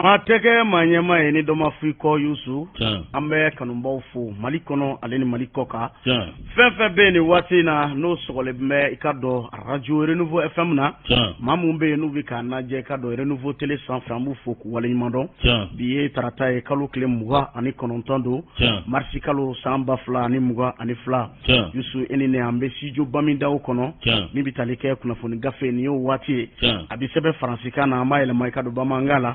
Maa tɛ kɛ maa ɲɛmaa ye ni dɔ ma fɔ i kɔ Yusu, an bɛ kanubaw fo Mali kɔnɔ ale ni Mali kɔ kan, fɛn fɛn bɛ yen nin waati in na n'o sɔgɔlen bɛ i ka dɔn radio Renouveau FM na, maa minnu bɛ yen n'u bɛ k'an lajɛ i ka dɔn Renouveau télé sanfɛ an b'u fo k'u waleɲuman dɔn, bi ye tarata ye kalo tile 29 don, marisi kalo san 2022 Yusu e ni ne an bɛ studio Bamidaw kɔnɔ min bɛ tali kɛ kunnafoni gafe nin y'o waati ye a bɛ sɛbɛn faransikan na an b'a yɛlɛma i ka dɔn bamanankan la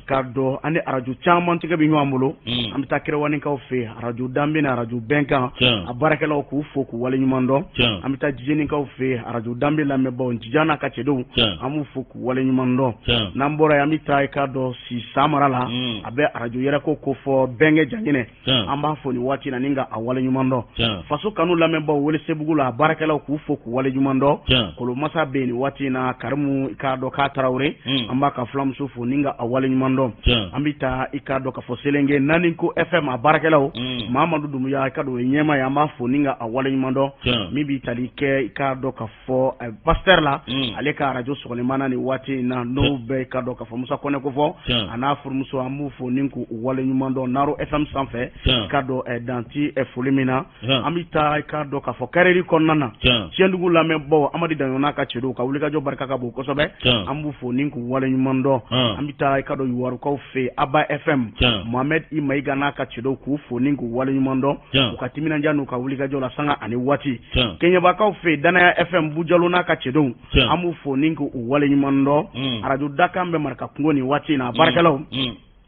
k'a dɔn an ni arajo caman tɛgɛ bɛ ɲɔgɔn bolo an bɛ taa kɛrɛwanikaw fɛ arajo danbe ni arajo bɛnkan a baarakɛlaw k'u fo k'u waleɲuman dɔn an bɛ taa jijenikaw fɛ arajo danbe lamɛnbaaw Jijan n'a ka cɛdenw an b'u fo k'u waleɲuman dɔn n'an bɔra yen an bɛ taa i k'a dɔn si samara la a bɛ arajo yɛrɛko kofɔ bɛnkɛ jaɲinɛ an b'a fo nin waati na ni ka a waleɲuman dɔn faso kanu lamɛnbaaw Welesebugu la a baarakɛlaw k'u fo k'u waleɲuman dɔn kolomasa bɛ yen nin waati in na Karimu i k'a dɔn k'a Tarawele an b'a ka fulamuso fo ni ka a waleɲuman dɔn an bɛ taa i k'a dɔn k'a fɔ Selenge naani ko FM a baarakɛlaw Mamadu Dumuya i k'a dɔn o ye ɲɛmaa ye an b'a fo ni ka a waleɲuman dɔn min bɛ tali kɛ i k'a dɔn k'a fɔ pasteur la ale ka arajo sɔgɔlen b'an na nin waati in na n'o bɛ i k'a dɔn k'a fɔ Musa Kɔnɛ ko fɔ a n'a furumuso an b'u fo ni k'u waleɲuman dɔn Naro FM sanfɛ i k'a dɔn dan tɛ foli min na an bɛ taa i k'a dɔn k'a fɔ Kareri kɔnɔna na Tiɲɛdugu lamɛnbaw Amadi Daɲɔ n'a ka cɛdenw ka wulikajɔ barika ka bon kosɛbɛ an b'u fo ni k'u waleɲuman dɔn an bɛ taa i k'a dɔn Yuwarukaw fɛ Aba FM Mohamed I Mayiga n'a ka cɛdenw k'u fo ni k'u waleɲuman dɔn u ka timinandiya n'u ka wulikajɔ la sanga ani waati Keɲebakaw fɛ Danaya FM Bujalo n'a ka cɛdenw an b'u fo ni k'u waleɲuman dɔn arajo dakan bɛ maraka kungo nin waati in na a baarakɛlaw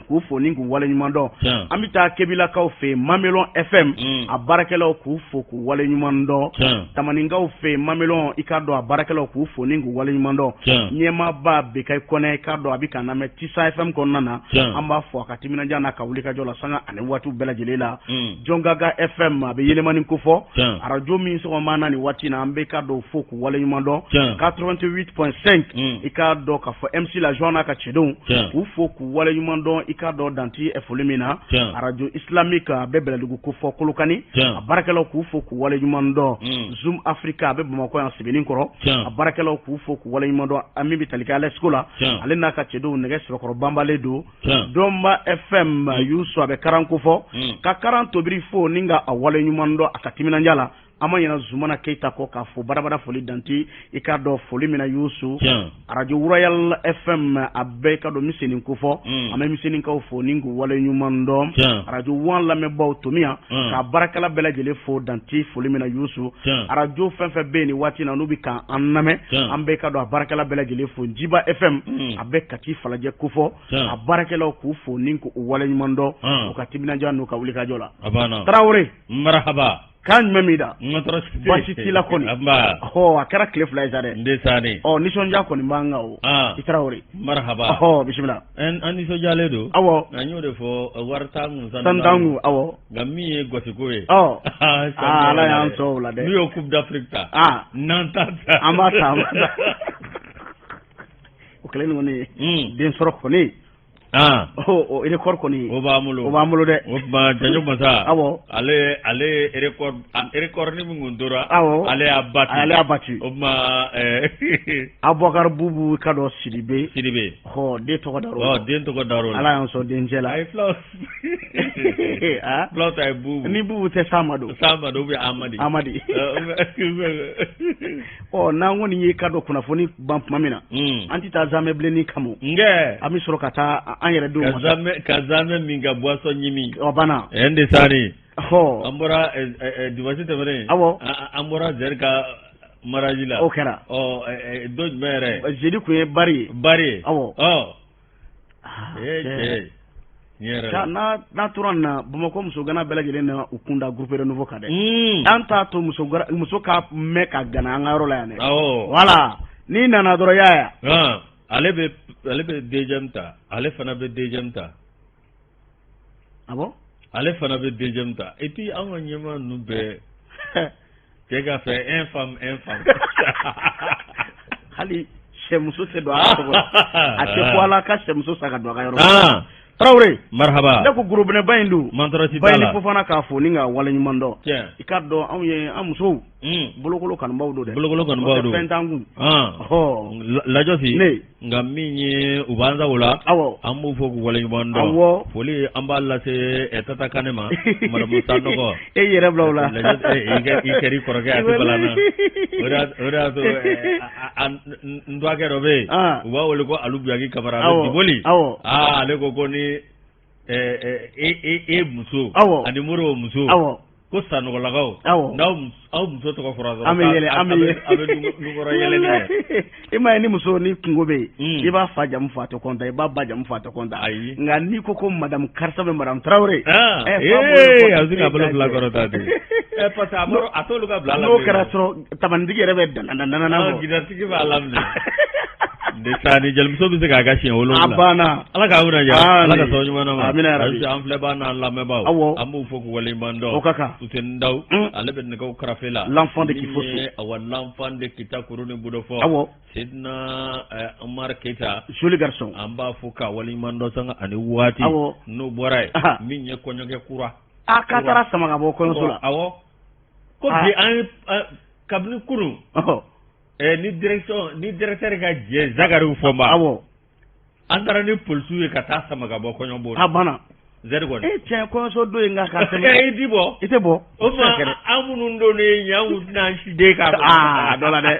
k'u fo ni k'u waleɲuman dɔn an bɛ taa kebilakaw fɛ Mamelɔn FM a baarakɛlaw k'u fo k'u waleɲuman dɔn tamaninkaw fɛ Mamelɔn i k'a dɔn a baarakɛlaw k'u fo ni k'u waleɲuman dɔn ɲɛmaaba Bekayi Kɔnɛ i k'a dɔn a bɛ k'an lamɛn Tisa FM kɔnɔna na an b'a fo a ka timinandiya n'a ka wulikajɔ la sanga ani waatiw bɛɛ lajɛlen la Jɔngaga FM a bɛ Yelemani kofɔ arajo min sɔgɔlen b'an na nin waati na an bɛ k'a dɔn fo k'u waleɲuman dɔn 88.5 i k'a dɔn k'a fɔ MC La Joie n'a ka cɛdenw k'u fo k'u waleɲuman dɔn i k'a dɔn dan tɛ foli min na arajo islamique a bɛ Bɛlɛdugu kofɔ Kolokani a baarakɛlaw k'u fo k'u waleɲuman dɔn Zoom Africa a bɛ Bamakɔ yan Sebenikɔrɔ a baarakɛlaw k'u fo k'u waleɲuman dɔn an min bɛ tali kɛ Alɛsiko la ale n'a ka cɛdenw nɛgɛ sɛbɛkɔrɔ banbalen don Dɔnba FM Yusu a bɛ karan kofɔ ka karan tobiri fo ni ka a waleɲuman dɔn a ka timinandiya la an ma ɲina Zumana Keyita kɔ k'a fo barabara foli dan tɛ i k'a dɔn foli min na Yusu arajo Royal FM a bɛ i k'a dɔn Miseni kofɔ an bɛ Misenikaw fo ni k'u waleɲuman dɔn arajo Wan lamɛnbaaw Tomiya k'a baarakɛla bɛɛ lajɛlen fo dan tɛ foli min na Yusu arajo fɛn fɛn bɛ yen nin waati na n'u bɛ k'an lamɛn an bɛ i k'a dɔn a baarakɛla bɛɛ lajɛlen fo Jiba FM a bɛ Kati Falajɛ kofɔ a baarakɛlaw k'u fo ni k'u waleɲuman dɔn u ka timinandiya n'u ka wulikajɔ la Tarawele marahaba kan jumɛn b'i da baasi t'i la kɔni ɔ a kɛra tile 2 ye sa dɛ ɔ nisɔndiya kɔni b'an kan o i Tarawele marahaba ɔ bisimila an nisɔndiyalen don awɔ an y'o de fɔ wari t'an kun sanu t'an kun awɔ nka min ye gosiko ye ɔ ala y'an sɔn o la dɛ n'u y'o coupe d'Afrique ta n'an t'a ta an b'a ta an b'a ta o kɛlen kɔni den sɔrɔ kɔni o record kɔni o b'an bolo o b'an bolo dɛ o tuma Janjo Masa awɔ ale ale record record ni min kun tora awɔ ale y'a battu ale y'a battu o tuma Abubakar Bubu ka dɔ Sidibe Sidibe ɔ den tɔgɔ dar'o la den tɔgɔ dar'o la Ala y'an sɔn dencɛ la a ye filaw filaw ta ye Bubu ni Bubu tɛ Sama don Sama don ou bien Amadi Amadi ɔ n'an kɔni ye ka dɔn kunnafoni ban tuma min na an tɛ taa zamɛ bilenni kama nkɛ an bɛ sɔrɔ ka taa an yɛrɛ denw ka zamɛ min ka boisson ɲimi o banna n de sari ɔ an bɔra dimanche tɛmɛnen awɔ an bɔra Zɛri ka mariage la o kɛra ɔ don jumɛn yɛrɛ jeudi tun ye bari ye bari ye awɔ ɔ cɛ n'a tora nin na Bamakɔ muso gana bɛɛ lajɛlen na u kun da groupe Renouveau kan dɛ an t'a to muso ka mɛn ka gana an ka yɔrɔ la yan dɛ voilà n'i nana dɔrɔn y'a yan ale bɛ ale bɛ deuxième ta ale fana bɛ deuxième ta ah bon ale fana bɛ deuxième ta et puis an ka ɲɛmaa ninnu bɛɛ cɛ ka fɛ un femme un femme hali sɛmuso tɛ don a ka tɔgɔ a tɛ ko ala ka sɛmuso sa ka don a ka yɔrɔ la Tarawele marhaba ne ko gorobinɛba in don mantɔrɔ si t'a la Bayini Fofana k'a fo ni ka waleɲuman dɔn tiɲɛ i k'a dɔn anw ye an musow Bolokolo kanubaw don dɛ. Bolokolo kanubaw don. Fɛn t'an kun. Lajɔsi. Ne. Nka min ye u b'an sago la. Awɔ. An b'u fo k'u waleɲuman dɔn. Awɔ. Foli an b'a lase Tata Kane ma. Madame Sanɔgɔ. E yɛrɛ bila o la. I kɛr'i kɔrɔkɛ a tɛ bala n na. O de y'a to n dɔgɔkɛ dɔ bɛ yen. U b'a wele ko Alu Buyaki Kamara. Awɔ. Diboli. Awɔ. Aa ale ko ni e muso. Awɔ. Ani Moribo muso. Awɔ. Ko Sanɔgɔlakaw. Awɔ. N'aw aw muso tɔgɔ fɔra dɔrɔn. An bɛ yɛlɛ, an bɛ yɛlɛ. A bɛ nukɔrɔ yɛlɛli kɛ. I m'a ye ni muso ni kungo bɛ yen. I b'a fa jamu fɔ a tɛ kɔntan, i b'a ba jamu fɔ a tɛ kɔntan. Ayi. Nka n'i ko madame karisa bɛ madame Tarawele. Ee a bɛ se ka bolo fila kɔrɔta ten. Parce que a t'olu ka bila la. N'o kɛra sɔrɔ tabanitigi yɛrɛ bɛ dandandanana fɔ. Gidatigi b'a laminɛ. Ni jelimuso bɛ se k'a ka siɲɛ 7. A banna. Ala k'aw na diya. Ala ka sababu ɲuman d'an ma. Amina yarabi. An filɛbaa n'an lamɛnbaaw. Awɔ. An b'u fo k'u waleɲuman dɔn. O ka kan. Useni Daw. Ale bɛ nɛgɛw karafe la. L'enfant de Kifoso. Awɔ, l'enfant de Kita kuru ni Budɔfɔ. Awɔ. Sidina Umar Keyita. Joli garçon. An b'a fo k'a waleɲuman dɔn sanga ani waati. Awɔ. N'o bɔra yen. Min ye kɔɲɔkɛ kura. A k'a taara sama ka bɔ kɔɲɔso la. Awɔ. Ko bi an ye kabini kunun. Ni direction ni directeur ka jɛ Zakari Fɔnba. Awɔ. An taara ni polisiw ye ka taa sama ka bɔ kɔɲɔbon. A banna. Zɛri kɔni. E tiɲɛ kɔɲɔso don in nka ka tɛmɛ. I ti bɔ. I tɛ bɔ. O tuma an minnu don ne ɲɛ an kun tɛna an si den k'a kɔnɔ. Aa a dɔ la dɛ.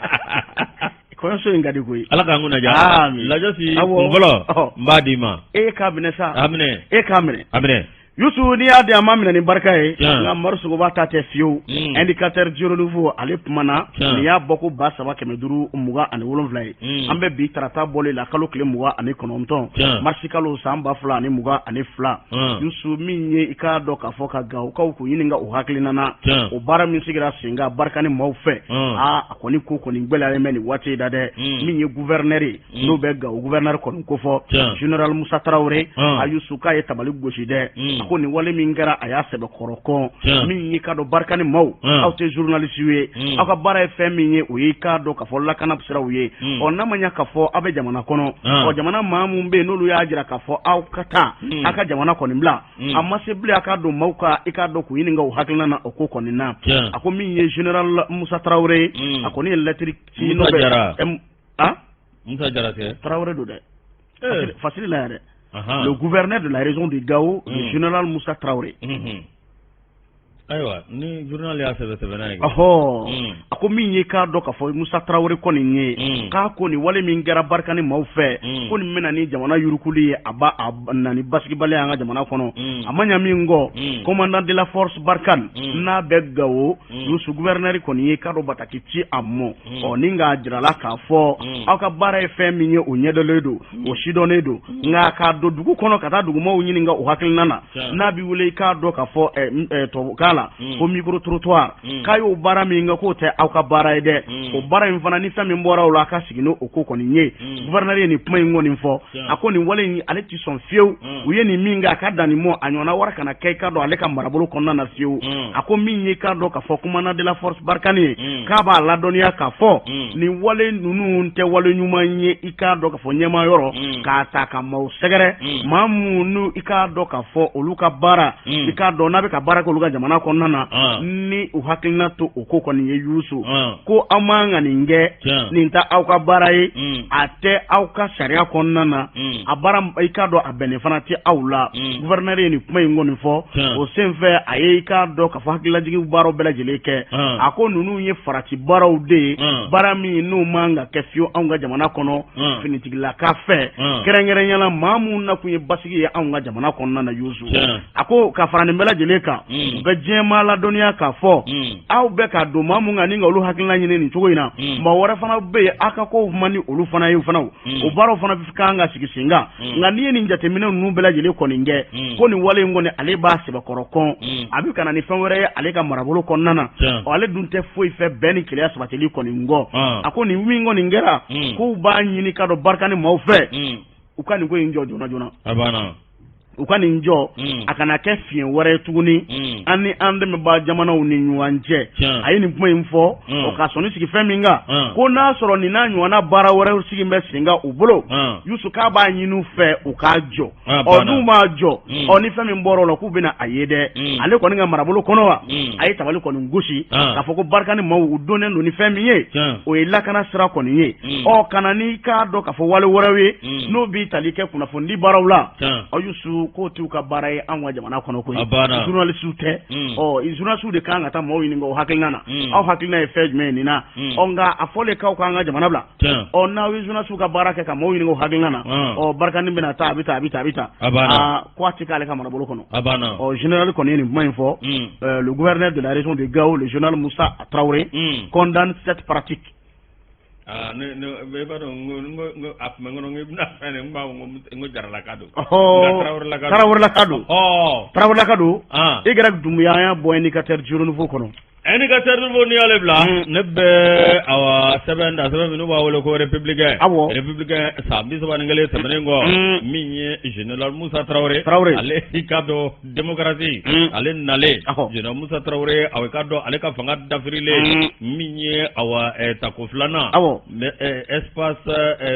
Kɔɲɔso in ka di koyi. Ala k'an kunna diya. Lajɔsi kun fɔlɔ n b'a d'i ma. E k'a minɛ sa. A minɛ. E k'a minɛ. A minɛ. Yusu n'i y'a di an ma minɛ ni barika ye nka Mari Sogoba ta tɛ fiyewu indicateur du renouveau ale kumana nin y'a bɔ ko 3527 ye an bɛ bi tarata bɔlen la kalo tile 29 marisi kalo san 2022 Yusu min ye i k'a dɔn k'a fɔ ka Gawokaw k'u ɲininka u hakilina na o baara min sigira sen kan Barikani maaw fɛ aa a kɔni ko kɔni gɛlɛyalen bɛ nin waati in na dɛ min ye gouverneur ye n'o bɛ Gawo gouverneur kɔni kofɔ général Musa Tarawele a Yusu k'a ye tabali gosi dɛ a ko nin wale min kɛra a y'a sɛbɛkɔrɔ kɔn min y'i k'a dɔn Barikani maaw aw tɛ journaliste ye aw ka baara ye fɛn min ye o y'i k'a dɔn k'a fɔ lakana siraw ye ɔ n'a ma ɲɛ k'a fɔ aw bɛ jamana kɔnɔ ɔ jamana maa min bɛ yen n'olu y'a jira k'a fɔ aw ka taa aw ka jamana kɔni bila a ma se bilen a k'a don maaw ka i k'a dɔn k'u ɲininka u hakilina na o ko kɔni na a ko min ye général Musa Tarawele ye a kɔni ye lettre ci n'o bɛ Musa Jara tɛ Tarawele don dɛ fasiri la yɛrɛ le gouverneur de la région de Gao le général Moussa Traoré. Ayiwa ni journal y'a sɛbɛn sɛbɛnna ye. Ɔhɔ a ko min ye k'a dɔn k'a fɔ Musa Traoré kɔni ye k'a ko nin wale min kɛra Barikani maaw fɛ ko nin bɛna ni jamana yurukuli ye a ba a na ni basigibaliya an ka jamana kɔnɔ a ma ɲa min kɔ commandant de la force Barkhane n'a bɛ Gao Yusu gouverneur kɔni ye k'a dɔn bataki ci a mɔ ɔ ni k'a jirala k'a fɔ aw ka baara ye fɛn min ye o ɲɛdɔnlen don o sidɔnnen don nka k'a don dugu kɔnɔ ka taa dugumaaw ɲininka o hakilina na n'a bɛ wele i k'a dɔn k'a fɔ tubabukan la ko micro trottoir k'a y'o baara min kɛ k'o tɛ aw ka baara ye dɛ o baara in fana ni fɛn min bɔra o la a ka sigi n'o ko kɔni ye gouverneur ye nin kuma in kɔni fɔ a ko nin wale in ale tɛ sɔn fiyewu u ye nin min kɛ a ka dan nin mɔ a ɲɔgɔnna wɛrɛ kana kɛ i k'a dɔn ale ka marabolo kɔnɔna na fiyewu a ko min ye i k'a dɔn k'a fɔ commandant de la force Barkhane ye k'a b'a ladɔnniya k'a fɔ nin wale ninnu tɛ wale ɲuman ye i k'a dɔn k'a fɔ ɲɛmaa yɔrɔ k'a ta ka maaw sɛgɛrɛ maa minnu i k'a dɔn k'a fɔ olu ka baara i k'a dɔn n'a bɛ ka baara kɛ olu ka jamana kɔnɔna na ni u hakilina to o ko kɔni ye Yusu ko aw man ka nin kɛ nin tɛ aw ka baara ye a tɛ aw ka sariya kɔnɔna na a baara i k'a dɔn a bɛnnen fana tɛ aw la gouverneur ye nin kuma in kɔni fɔ o senfɛ a ye i k'a dɔn k'a fɔ hakililajigin baaraw bɛɛ lajɛlen kɛ a ko ninnu ye farati baaraw de ye baara min n'u man ka kɛ fiyewu anw ka jamana kɔnɔ finitigilaka fɛ kɛrɛnkɛrɛnya la maa minnu nakun ye basigi ye anw ka jamana kɔnɔna na Yusu a ko ka fara nin bɛɛ lajɛlen kan u bɛ diɲɛmaa ladɔnniya k'a fɔ aw bɛ ka don maa mun kan ni ka olu hakilina ɲini nin cogo in na maa wɛrɛ fana bɛ yen aw ka kow man di olu fana ye fana o baaraw fana kan ka sigi sen kan nka n'i ye nin jateminɛ ninnu bɛɛ lajɛlen kɔni kɛ ko nin wale in kɔni ale b'a sɛbɛkɔrɔ kɔn a bɛ ka na ni fɛn wɛrɛ ye ale ka marabolo kɔnɔna na ale dun tɛ foyi fɛ bɛn ni kelenya sabatili kɔni kɔ a ko nin min kɔni kɛra k'u b'a ɲini ka dɔn Barikani maaw fɛ u ka nin ko in jɔ joona joona. A banna. U ka nin jɔ, a kana kɛ fiɲɛ wɛrɛ ye tuguni an ni an dɛmɛbaa jamanaw ni ɲɔgɔn cɛ. A ye nin kuma in fɔ o ka sɔnni sigi fɛn min kan, ko n'a sɔrɔ nin n'a ɲɔgɔnna baara wɛrɛw sigi bɛ sen kan u bolo, Yusu, k'a b'a ɲini u fɛ u k'a jɔ. Ɔ, n'u m'a jɔ, ɔ, ni fɛn min bɔra o la, k'u bɛna a ye dɛ. Ale kɔni ka marabolo kɔnɔ wa, a ye tabali kɔni gosi k'a fɔ ko Barkhane maaw, u donnen don ni fɛn min ye, o ye lakana sira kɔni ye. Ɔ, ka na n'i k'a dɔn k'a fɔ wale wɛrɛw ye n'o b'i tali kɛ kunnafonidi baaraw la, ɔ, Yusu, k'o t'u ka baara ye anw ka jamana kɔnɔ koyi. Journaliste tɛ. Ɔ, journaliste de kan ka taa maaw ɲininka o hakilina na: aw hakilina ye fɛn jumɛn ye nin na? Ɔ, nka a fɔlen k'aw k'an ka jamana bila, ɔ, n'aw ye journaliste ka baara kɛ ka maaw ɲininka o hakilina na, ɔ, Barkhane bɛna taa, a bɛ taa, a bɛ taa, a bɛ taa, ko a tɛ k'ale ka marabolo kɔnɔ. Ɔ, général kɔni ye nin kuma in fɔ. Le gouverneur de la région de Gao, le général Moussa Traoré, condamne cette pratique. Aa, ne ne i b'a dɔn, n ko n ko a tun bɛ n kɔnɔ, n ko i bɛna fɛn de, n b'a fɔ n ko Jaralaka don. Nka Tarawelelaka don. Tarawelelaka don. I kɛra Dunbuya, an y'a bɔ Indicateur du Renouveau kɔnɔ. Indicateur du Renouveau, n'i y'ale bila, ne bɛ awa sɛbɛn da, sɛbɛn min n'u b'a wele ko Républicain. Républicain, san 31 tɛmɛnen kɔ, min ye général Musa Tarawele. Tarawele. Ale, i k'a dɔn, démocratie ale nalen, général Musa Tarawele, awa, i k'a dɔn, ale ka fanga dafirilen, min ye awa tako filanan, mais espace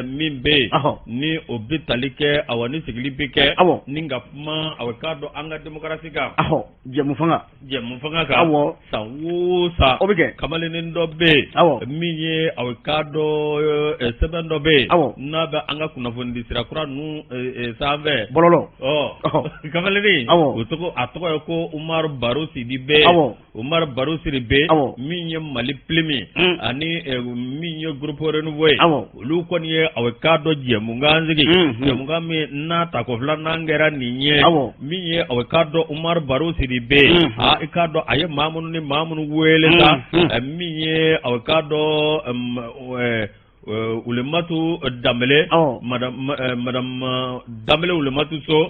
min bɛ yen ni o bɛ tali kɛ, awa, ni sigili bɛ kɛ ni ka kuma, awa, i k'a dɔn, an ka démocratie kan. Jɛmu fanga. Jɛmu fanga kan. San o san. O bɛ kɛ. Kamalennin dɔ bɛ yen min ye, awa, i k'a dɔn, sɛbɛn dɔ bɛ yen n'a bɛ an ka kunnafonidi sira kura ninnu sanfɛ. Bɔlɔlɔ. Ɔ, kamalennin o tɔgɔ, a tɔgɔ ye ko Umaru Baro Sidibe. Umaru Baro Sidibe, min ye Mali Plume ani min ye Groupe Renouveau ye, olu kɔni ye, awa, i k'a dɔn, jɛmukan sigi, jɛmukan min n'a tako filanan kɛra nin ye, min ye, awa, i k'a dɔn, Umaru Baro Sidibe, aa, i k'a dɔn, a ye maa minnu ni maa minnu wele sa, min ye, awa, i k'a dɔn, Ulematu Danbele, madame Danbele Ulematu So.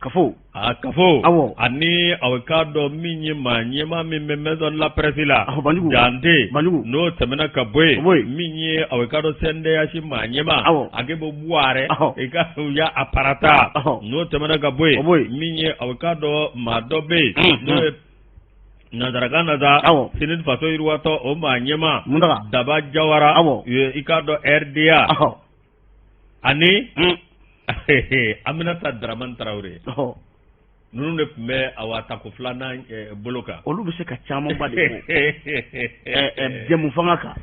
Kafo. A kafo. Ani, awa, i k'a dɔn, min ye maa ɲɛmaa min bɛ maison de la presse la, Dante, n'o tɛmɛna ka bɔ yen, min ye, awa, i k'a dɔn, CNDH maa ɲɛmaa Agibu Buwarɛ, i ka u y'a parata, n'o tɛmɛna ka bɔ yen, min ye, awa, i k'a dɔn, maa dɔ bɛ yen n'o ye nanzarakan na sa, CNID Faso Yiriwatɔ, o maa ɲɛmaa Daba Jawara, i k'a dɔn, RDA, ani Aminata Dramane Tarawele. Ninnu de tun bɛ, awa, tako filanan bolo kan. Olu bɛ se ka camanba de fɔ jɛmu fanga kan.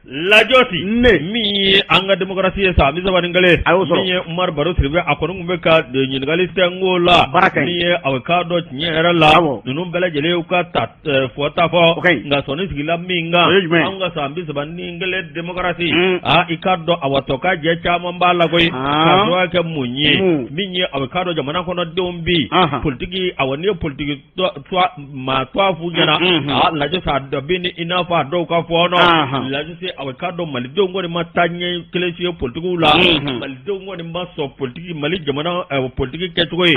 Lajɔsi ne min ye an ka démocratie ye san 31, A y'o sɔrɔ. min ye Umaru Baro Sidibe, a kɔni tun bɛ ka ɲininkali tɛnko la. Baara ka ɲi. Min ye, awa, k'a dɔn, tiɲɛ yɛrɛ la, ninnu bɛɛ lajɛlen y'u ka ta fɔ ta fɔ. O ka ɲi. Nka sɔnni sigila min kan, O ye jumɛn ye? Anw ka san 31 démocratie, aa, i k'a dɔn, awa, tɔ ka jɛ caman b'a la koyi. K'a sababu kɛ mun ye? Min ye, awa, k'a dɔn, jamana kɔnɔdenw bi politiki, awa, n'i ye politiki maa tɔgɔ f'u ɲɛna, aa, lajɛ sa, dɔ bɛ ni i n'a fɔ a dɔw ka fɔɔnɔ. Lajɛ se, awa, k'a dɔn, malidenw kɔni ma taa ɲɛ kelen si ye politikiw la. Malidenw kɔni ma sɔn politiki, Mali jamana politiki kɛcogo ye.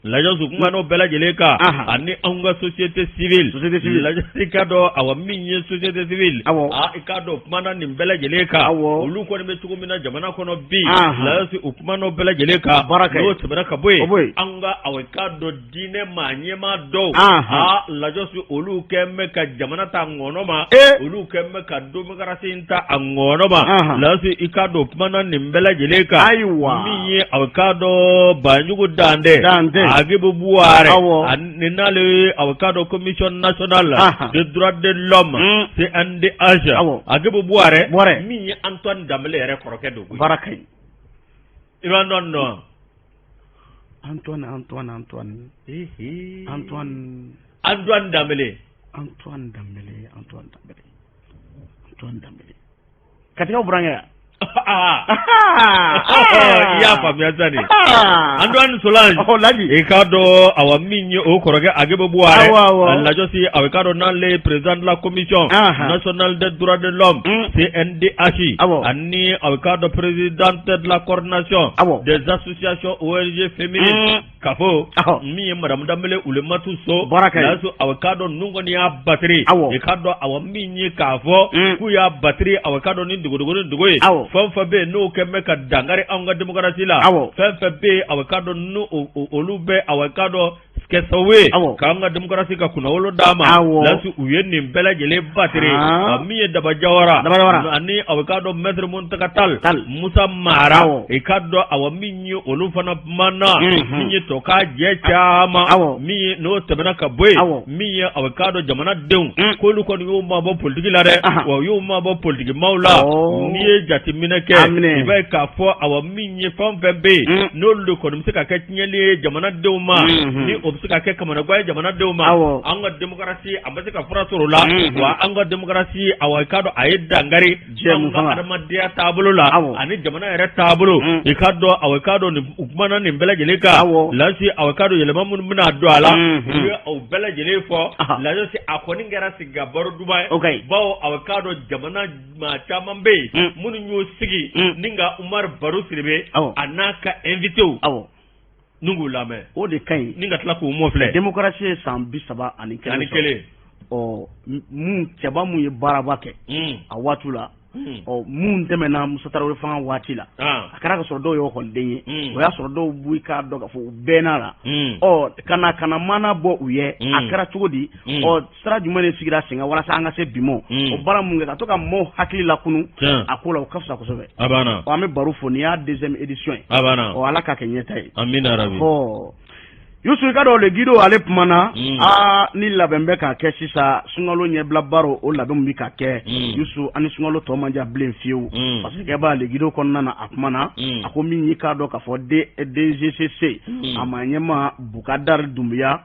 Lajɛ su kuma n'o bɛɛ lajɛlen kan, ani anw ka société civile. Société civile. Lajɛ, i k'a dɔn, awa, min ye société civile, aa, i k'a dɔn, kuma na nin bɛɛ lajɛlen kan. Olu kɔni bɛ cogo min na jamana kɔnɔ bi, lajɛ u kuma n'o bɛɛ lajɛlen kan. Baara ka ɲi. N'o tɛmɛna ka bɔ O bɔ yen, yen. an ka, awa, i k'a dɔn, diinɛ maa ɲɛmaa dɔw, aa, lajɔsi, olu kɛn bɛ ka jamana ta ŋɔnɔ ma, olu kɛn bɛ ka démocratie in ta a ŋɔnɔ ma. Lajɔsi, i k'a dɔn, kuma na nin bɛɛ lajɛlen kan. Min ye, awa, k'a dɔn, Banjugu Dante, Dante. Agibu Buwarɛ, ani n'ale, awa, k'a dɔn, Commission nationale des droits de l'homme, CNDH, Agibu Buwarɛ, Buwarɛ. Min ye Antoine Danbele yɛrɛ kɔrɔkɛ don koyi. Baara ka ɲi. I b'a dɔn dɔn? Antoine, Antoine, Antoine, Antoine. Antoine Danbele. Antoine Dambele, Antoine Dambele, Antoine Dambele, Katikaw burankɛ ya. I y'a faamuya sisan de, Antoine Solange. Ɔ, Laji. I k'a dɔn, awa, min ye o kɔrɔkɛ Agibu Buwarɛ, lajɔsi, awa, i k'a dɔn, n'ale ye président de la Commission nationale des droits de l'homme, CNDH, ani, awa, i k'a dɔn, présidente de la coordination des associations ONG féminines. Kafo min ye madamu Danbele Ulematu So Lasu awa k'a dɔn ninnu kɔni y'a batiri i k'a dɔn awa min ye k'a fɔ k'u y'a batiri awa k'a dɔn ni dogodogo ni dogo ye fɛn o fɛn bɛ yen n'o kɛlen bɛ ka dankari anw ka démocratie la fɛn fɛn bɛ yen awa k'a dɔn n'o olu bɛ awa k'a dɔn kɛ sababu ye k'an ka démocratie ka kunnawolo d'a ma Lasu u ye nin bɛɛ lajɛlen batiri min ye Daba Jawara ani awa k'a dɔn maître Muntaga Tall Musa Mara i k'a dɔn awa min ye olu fana kumana min ye tɔ ka jɛ caman min ye n'o tɛmɛna ka bɔ yen min ye awa k'a dɔn jamanadenw k'olu kɔni y'u mabɔ politiki la dɛ wa u y'u mabɔ politikimaw la n'i ye jateminɛ kɛ i b'a ye k'a fɔ awa min ye fɛn o fɛn bɛ yen n'olu de kɔni bɛ se ka kɛ tiɲɛli ye jamanadenw ma ni o bɛ se ka kɛ kamanagan ye jamanadenw ma an ka démocratie a ma se ka fura sɔrɔ o la wa an ka démocratie awa i k'a dɔn a ye dankari anw ka adamadenya taabolo la ani jamana yɛrɛ taabolo i k'a dɔn awa i k'a dɔn u kumana nin bɛɛ lajɛlen kan Lasi awa i k'a dɔn yɛlɛma minnu bɛna don a la u ye o bɛɛ lajɛlen fɔ Lasi a kɔni kɛra sigi ka baro duman ye bawo awa i k'a dɔn jamana maa caman bɛ yen minnu y'u sigi ni ka Umaru Baro Sidibe a n'a ka invitéw ni k'u lamɛn o de ka ɲi ni ka tila k'u mɔfilɛ démocratie ye san 31 ɔ mun cɛba mun ye baaraba kɛ a waati la ɔ mun tɛmɛna Musa Tarawele fanga waati la a kɛra ka sɔrɔ dɔw ye ekɔliden ye o y'a sɔrɔ dɔw b'u k'a dɔn k'a fɔ u bɛnna la ɔ ka na ka na maana bɔ u ye a kɛra cogo di ɔ sira jumɛn de sigira sen kan walasa an ka se bi ma o baara mun kɛ ka to ka maaw hakili lakunu a ko la o ka fisa kosɛbɛ a banna ɔ an bɛ baro fo nin y'a deuxième édition ye a banna ɔ Ala k'a kɛ ɲɛta ye amina rabi ɔ Yusu i ka dɔn le Guido ale kumana aa ni labɛn bɛ ka kɛ sisan sunkalo ɲɛbila baro o labɛn bɛ ka kɛ Yusu ani sunkalo tɔ man jan bilen fiyewu parce que b'a le Guido kɔnɔna na a kumana a ko min y'i k'a dɔn k'a fɔ DGCC a maa ɲɛmaa Bukadari Dunbiya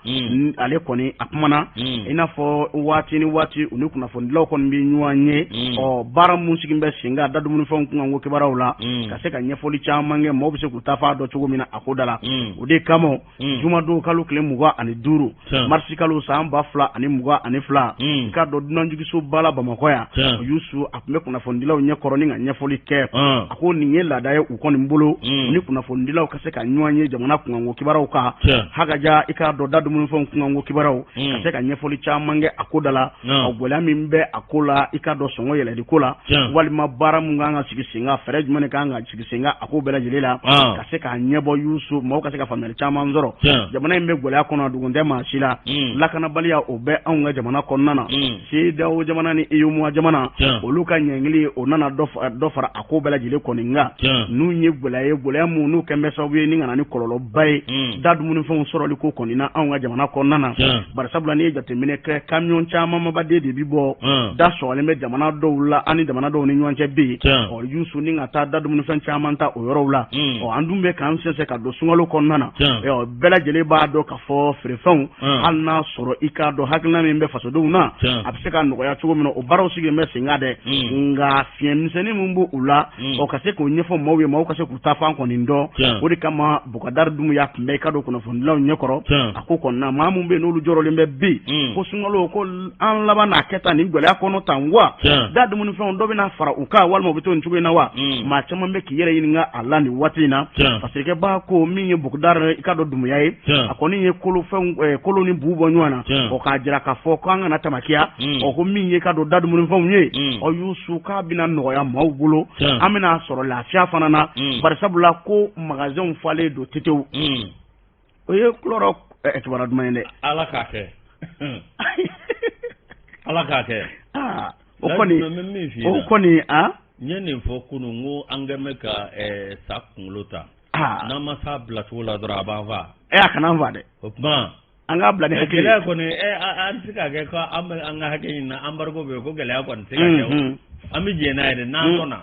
ale kɔni a kumana i n'a fɔ waati ni waati u ni kunnafonidilaw kɔni bɛ ɲɔgɔn ye ɔ baara mun sigi bɛ sen kan da dumunifɛnw kunkanko kibaruyaw la ka se ka ɲɛfɔli caman kɛ maaw bɛ se k'u ta fan dɔn cogo min na a ko da la o de kama jumadon kalo tile 25 marisi kalo san 2022 i k'a dɔn dunanjiginsoba la Bamakɔ yan Yusu a tun bɛ kunnafonidilaw ɲɛkɔrɔ ni ka ɲɛfɔli kɛ a ko nin ye laada ye u kɔni bolo u ni kunnafonidilaw ka se ka ɲɔgɔn ye jamana kunkanko kibaruyaw kan hakaja i k'a dɔn da dumunifɛnw kunkanko kibaruyaw ka se ka ɲɛfɔli caman kɛ a ko da la o gɛlɛya min bɛ a ko la i k'a dɔn sɔngɔ yɛlɛli ko la walima baara mun kan ka sigi sen kan fɛɛrɛ jumɛn de kan ka sigi sen kan a ko bɛɛ lajɛlen la ka se k'a ɲɛbɔ Yusu maaw ka se ka faamuyali caman sɔrɔ jamana in bɛ gɛlɛya kɔnɔ dogo tɛ maa si la lakanabaliya o bɛ anw ka jamana kɔnɔna na CEDEAO jamana ni UEMOA jamana olu ka ɲangili o nana dɔ fara a ko bɛɛ lajɛlen kɔni kan n'u ye gɛlɛya ye gɛlɛya mun n'u kɛn bɛ sababu ye ni ka na ni kɔlɔlɔba ye da dumunifɛnw sɔrɔli ko kɔni na anw ka jamana kɔnɔna na bari sabula n'i ye jateminɛ kɛ kamiyɔn camanbaden de bi bɔ da sɔgɔlen bɛ jamana dɔw la an ni jamana dɔw ni ɲɔgɔn cɛ bɛ yen ɔ Yusu ni ka taa da dumunifɛn caman ta o yɔrɔw la ɔ an dun bɛ k'an sɛnsɛn ka don sunkalo kɔnɔna na bɛɛ lajɛlen b'a dɔn k'a fɔ feerefɛnw hali n'a sɔrɔ i k'a dɔn hakilina min bɛ fasodenw na a bɛ se ka nɔgɔya cogo min na o baaraw sigilen bɛ sen kan dɛ nka fiɲɛ misɛnnin min b'o u la ɔ ka se k'o ɲɛfɔ maaw ye maaw ka se k'u ta fan kɔni dɔn o de kama Bukadari Dunbiya tun bɛ i ka dɔn kunnafonidilaw ɲɛkɔrɔ a ko kɔni maa min bɛ yen n'olu jɔrɔlen bɛ bi ko sunkalo ko an laban n'a kɛ tan nin gɛlɛya kɔnɔ tan wa da dumunifɛnw dɔ bɛna fara u kan walima u bɛ to nin cogo in na wa maa caman bɛ k'i yɛrɛ ɲininka a la nin waati in na parce que b'a ko min ye Bukadari i ka dɔn Dunbiya ye a kɔni ye kolofɛnw kolo ni bu bɔ ɲɔgɔn na ɔ k'a jira k'a fɔ ko an kana tamakiya ɔ ko min ye ka dɔn da dumunifɛnw ye ɔ Yusu k'a bɛna nɔgɔya maaw bolo an bɛna sɔrɔ lafiya fana na bari sabula ko magasinw falen don tetew o ye kulɔrɔ kibaruya duman ye dɛ Ala k'a kɛ Ala k'a kɛ o kɔni o kɔni a n ye nin fɔ kunun n ko an kɛn bɛ ka sa kunkolo ta n'an ma s'a bilacogo la dɔrɔn a b'an faa a kana an faa dɛ o tuma an k'a bila ni hakili gɛlɛya kɔni an tɛ se k'a kɛ ko an bɛ an ka hakɛ ɲini na embargo bɛ yen ko gɛlɛya kɔni tɛ se ka kɛ o an bɛ jɛn n'a ye dɛ n'an sɔnna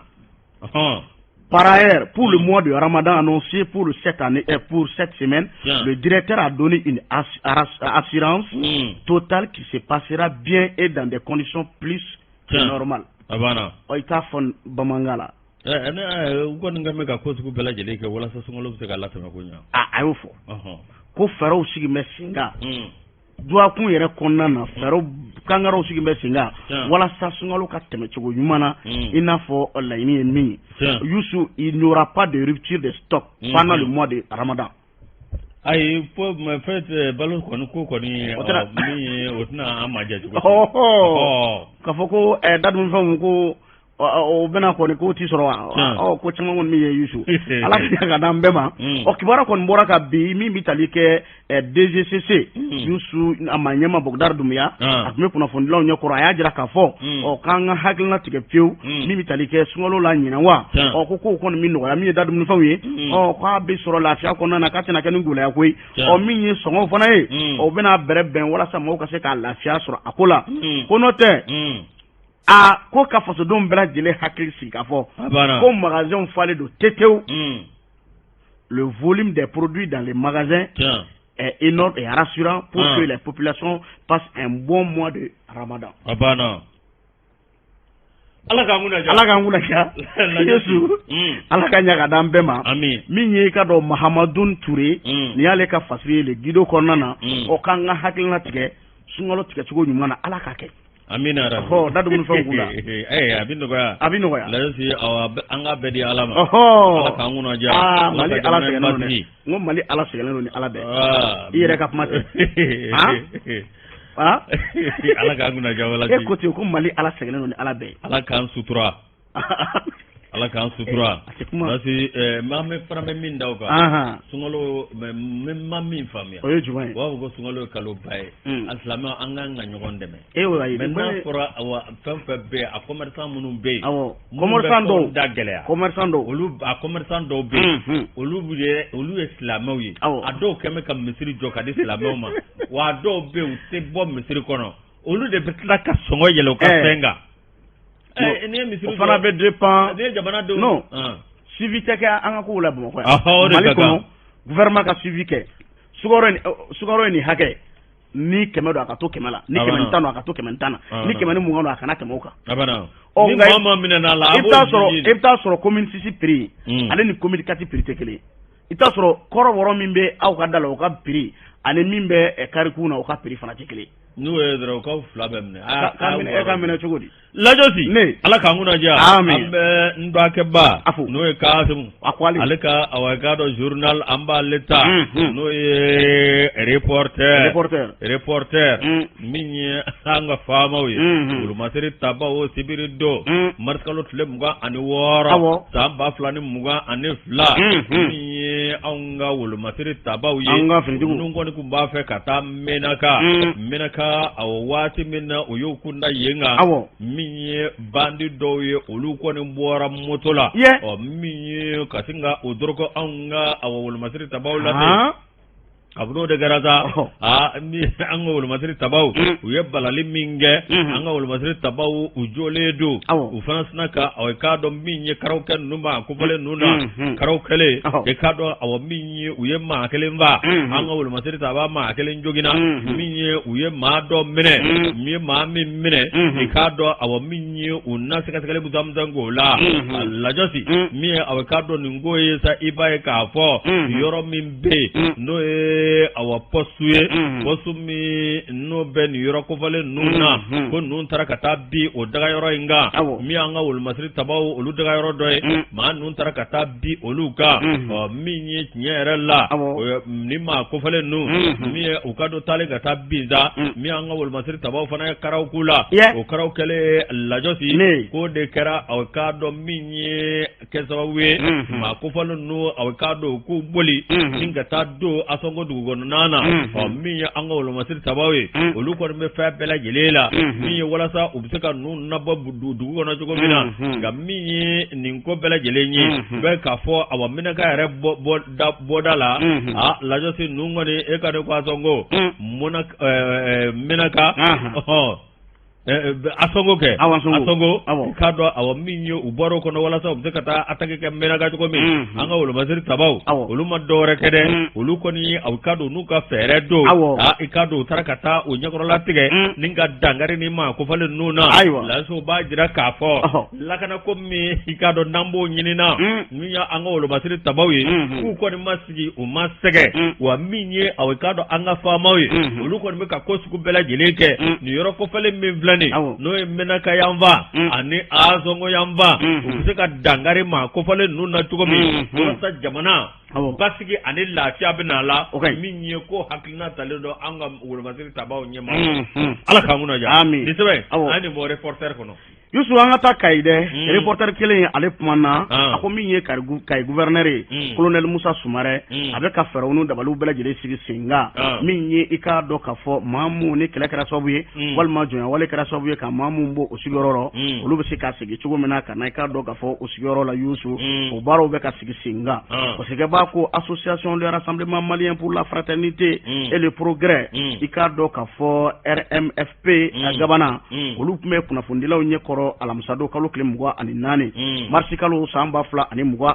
Par ailleurs, pour le mois de Ramadan annoncé pour cette année, pour cette semaine, Bien. le directeur a donné une assurance totale qui se passera bien et dans des conditions plus que normales. A banna. Ɔ i t'a fɔ bamanankan la. Ne u kɔni kan bɛ ka ko sugu bɛɛ lajɛlen kɛ walasa sunkalo bɛ se ka latɛmɛ ko ɲɛ. A y'o fɔ. Ko fɛɛrɛw sigi bɛ sen kan. Dɔgɔkun yɛrɛ kɔnɔna na fɛɛrɛw kankaraw sigi bɛ sen kan walasa sunkalo ka tɛmɛ cogo ɲuman na i n'a fɔ laɲini ye min ye. Youssou, il n'y aura pas de rupture de stock pendant le mois de Ramadan. Ayi, fɛn balo kɔni ko kɔni min ye, o tɛna an ma diya cogo. K'a fɔ ko da dumunifɛnw ko o bɛna kɔni k'o ti sɔrɔ wa? Ɔ, ko caman kɔni min ye, Yusu, Ala ka ka d'an bɛɛ ma. Ɔ, kibaruya kɔni bɔra ka bi min bɛ tali kɛ DGCC, Yusu, a ma ɲɛma Bɔgɔdari Dunbiya, a tun bɛ kunnafonidilaw ɲɛkɔrɔ, a y'a jira k'a fɔ ɔ k'an ka hakilina tigɛ pewu min bɛ tali kɛ sunkalo la ɲinan wa. Ɔ, ko kow kɔni bɛ nɔgɔya, min ye da dumunifɛnw ye, ɔ k'a bɛ sɔrɔ lafiya kɔnɔna na, k'a tɛna kɛ ni gɛlɛya ko ye. Ɔ, min ye sɔngɔw fana ye, o bɛna bɛrɛ bɛn walasa mɔgɔw ka se k'a lafiya sɔrɔ a ko la. Ko n'o tɛ, a ko ka fasodenw bɛɛ lajɛlen hakili sigi k'a fɔ ko magasinw falen don tetew. Le volume des produits dans les magasins est énorme et rassurant pour que les populations passent un bon mois de Ramadan. Ala k'an kunna diya. Ala k'an kunna diya. Yesu, Ala ka ɲa ka d'an bɛɛ ma. Min ye i ka dɔn Mahamadou Touré, nin y'ale ka fasiri ye Le Guidon kɔnɔna na. Ɔ, k'an ka hakilina tigɛ sunkalo tigɛcogo ɲuman na, Ala k'a kɛ. Amina rabi. Ɔhɔ, da dumunifɛnw kun la. Ee, a bɛ nɔgɔya. A bɛ nɔgɔya. Lajɛsi, awɔ, an k'a bɛɛ di Ala ma. Ala k'an kunna diya. Aa, Mali Ala sɛgɛnnen don dɛ. N ko Mali Ala sɛgɛnnen don ni Ala bɛɛ. I yɛrɛ ka kuma tɛ. Han? Ala k'an kunna diya wala. E ko ten ko Mali Ala sɛgɛnnen don ni Ala bɛɛ. Ala k'an sutura. Ala k'an sutura. A tɛ kuma. Parce que an bɛ fana bɛ min da o kan. Sunkalo, n ma min faamuya. O ye jumɛn ye? U b'a fɔ ko sunkalo ye kaloba ye. Alisilamɛw, an kan ka ɲɔgɔn dɛmɛ. E o ayi. Mais n'a fɔra, awa, fɛn fɛn bɛ yen, a commerçant minnu bɛ yen. Awɔ. Commerçant dɔw. Da gɛlɛya. Commerçant dɔw. Olu, a commerçant dɔw bɛ yen. Olu yɛrɛ, olu ye silamɛw ye. Awɔ. A dɔw kɛn bɛ ka misiri jɔ ka di silamɛw ma. Wa a dɔw bɛ yen, u tɛ bɔ misiri kɔnɔ. Olu de bɛ tila ka sɔngɔ yɛlɛ u ka fɛn kan. N'i ye misiri, o fana bɛ dépend. N'i ye jamanadenw. Non. Suivi tɛ kɛ an ka kow la Bamakɔ yan. Mali kɔnɔ, gouvernement ka suivi kɛ. Sukaro ye nin hakɛ. Ni 100 don, a ka to 100 la. Ni 110 don, a ka to 110 na. Ni 120 don, a kana tɛmɛ o kan. Ɔ, nka ni maa minɛna la, i bɛ taa sɔrɔ, i bɛ taa sɔrɔ commune 6 prix ale ni commune 4 prix tɛ kelen ye. I bɛ taa sɔrɔ kɔrɔbɔrɔ min bɛ aw ka da la, o ka prix ani min bɛ karikun na, o ka prix fana tɛ kelen ye. N'o ye dɔrɔn, u k'aw fila bɛɛ minɛ. E ka minɛ cogo di? Lajɔsi. Ne. Ala k'an kunna diya. Amin. An bɛ n dɔgɔkɛba. A fo. N'o ye Kasimu. A ko ale. Ale ka, awa, k'a dɔn journal an b'ale ta. N'o ye reporter. Reporter. Reporter. Min ye an ka faamaw ye. Wolomasiri tabaw sibiri don. Marisikalo tile 26. Awɔ. San 2022. Min ye anw ka wolomasiri tabaw ye. An ka finitigiw. Ninnu kɔni tun b'a fɛ ka taa Menaka. Menaka, awɔ, waati min na u y'u kun da yen kan. Awɔ. Min ye bandi dɔw ye, olu kɔni bɔra moto la. Ye. Ɔ, min ye ka sin ka o dɔrɔgɔ anw ka, awɔ, wolomasiri tabaw la ten. Kabini o de kɛra sa, aa, ni an ka wolomasiri tabaw, u ye balali min kɛ, an ka wolomasiri tabaw, u jɔlen don. U fana sina ka, awɔ, i k'a dɔn min ye karawkɛ ninnu ma kofɔlen ninnu na, karaw kɛlen, i k'a dɔn, awɔ, min ye u ye maa kelen faa, an ka wolomasiri taba maa kelen joginna, min ye u ye maa dɔ minɛ, min ye maa min minɛ, i k'a dɔn, awɔ, min ye u na sɛgɛsɛgɛli busanbusan k'o la lajɔsi, min ye, awɔ, i k'a dɔn nin ko ye sa, i b'a ye k'a fɔ yɔrɔ min bɛ yen, n'o ye, awa, poste ye, poste min n'o bɛ nin yɔrɔ kofɔlen ninnu na, ko ninnu taara ka taa bin o dagayɔrɔ in kan, min y'an ka wolomasiri tabaw olu dagayɔrɔ dɔ ye. Maa ninnu taara ka taa bin olu kan. Ɔ, min ye tiɲɛ yɛrɛ la, ni maa kofɔlen ninnu, min ye u ka dɔ taalen ka taa bin sa, min y'an ka wolomasiri tabaw fana ye karaw k'u la. O karaw kɛlen, lajɔsi, k'o de kɛra, aw k'a dɔn min ye kɛ sababu ye, maa kofɔlen ninnu, aw k'a dɔn k'u boli ni ka taa don Asɔngo dugu kɔnɔna na. Ɔ, min ye an ka wolomasiri tabaw ye, olu kɔni bɛ fɛn bɛɛ lajɛlen la min ye walasa u bɛ se ka ninnu nabɔ dugu kɔnɔ cogo min na. Nka min ye nin ko bɛɛ lajɛlen ye, bɛ k'a fɔ, awa, Menaka yɛrɛ bɔda la, a lajɔsi ninnu kɔni, e ka ne ko Asɔngo Menaka, ɔhɔn, Asɔngo kɛ, Asɔngo, i k'a dɔn, awa, min ye u bɔra o kɔnɔ walasa u bɛ se ka taa attaque kɛ Menaka cogo min, an ka wolomasiri tabaw, olu ma dɔwɛrɛ kɛ dɛ, olu kɔni, aw k'a dɔn n'u ka fɛɛrɛ don, i k'a dɔn u taara ka taa o ɲɛkɔrɔla tigɛ ni ka dankari ni maa kofɔlen ninnu na. Ayiwa, lajɔsi b'a jira k'a fɔ lakanako min, i k'a dɔn n'an b'o ɲinina, min ye an ka wolomasiri tabaw ye, k'u kɔni ma sigi, u ma sɛgɛn. Wa min ye, aw k'a dɔn an ka faamaw ye, olu kɔni bɛ ka ko sugu bɛɛ lajɛlen kɛ nin yɔrɔ kofɔlen min filɛ. filɛ nin n'o ye Menaka yanfan ani Ansongo yanfan, u bɛ se ka dankari maa kofɔlen ninnu na cogo min walasa jamana basigi ani lafiya bɛ na la, min ye ko hakilina talen don an ka wolomasiri tabaw ɲɛma. Ala k'an kunna diya. Nin sɛbɛn an ye nin bɔ Reporter kɔnɔ. Yusu, an ka taa Kayi dɛ. Reporter kelen ale kumana, a ko min ye Kayi gouverneur ye, colonel Musa Sumarɛ, a bɛ ka fɛɛrɛw n'u dabaliw bɛɛ lajɛlen sigi sen kan, min ye i k'a dɔn k'a fɔ maa minnu ni kɛlɛ kɛra sababu ye walima jɔnyawale kɛra sababu ye ka maa minnu bɔ o sigiyɔrɔ rɔ, olu bɛ se ka segin cogo min na ka na i k'a dɔn k'a fɔ o sigiyɔrɔ la. Yusu, o baaraw bɛ ka sigi sen kan, parce que b'a ko Association de rassemblement malien pour la fraternité et le progrès, i k'a dɔn k'a fɔ RMF P gabana, olu tun bɛ kunnafonidilaw ɲɛkɔrɔ alamisadon kalo tile 24 marisi kalo san 2022.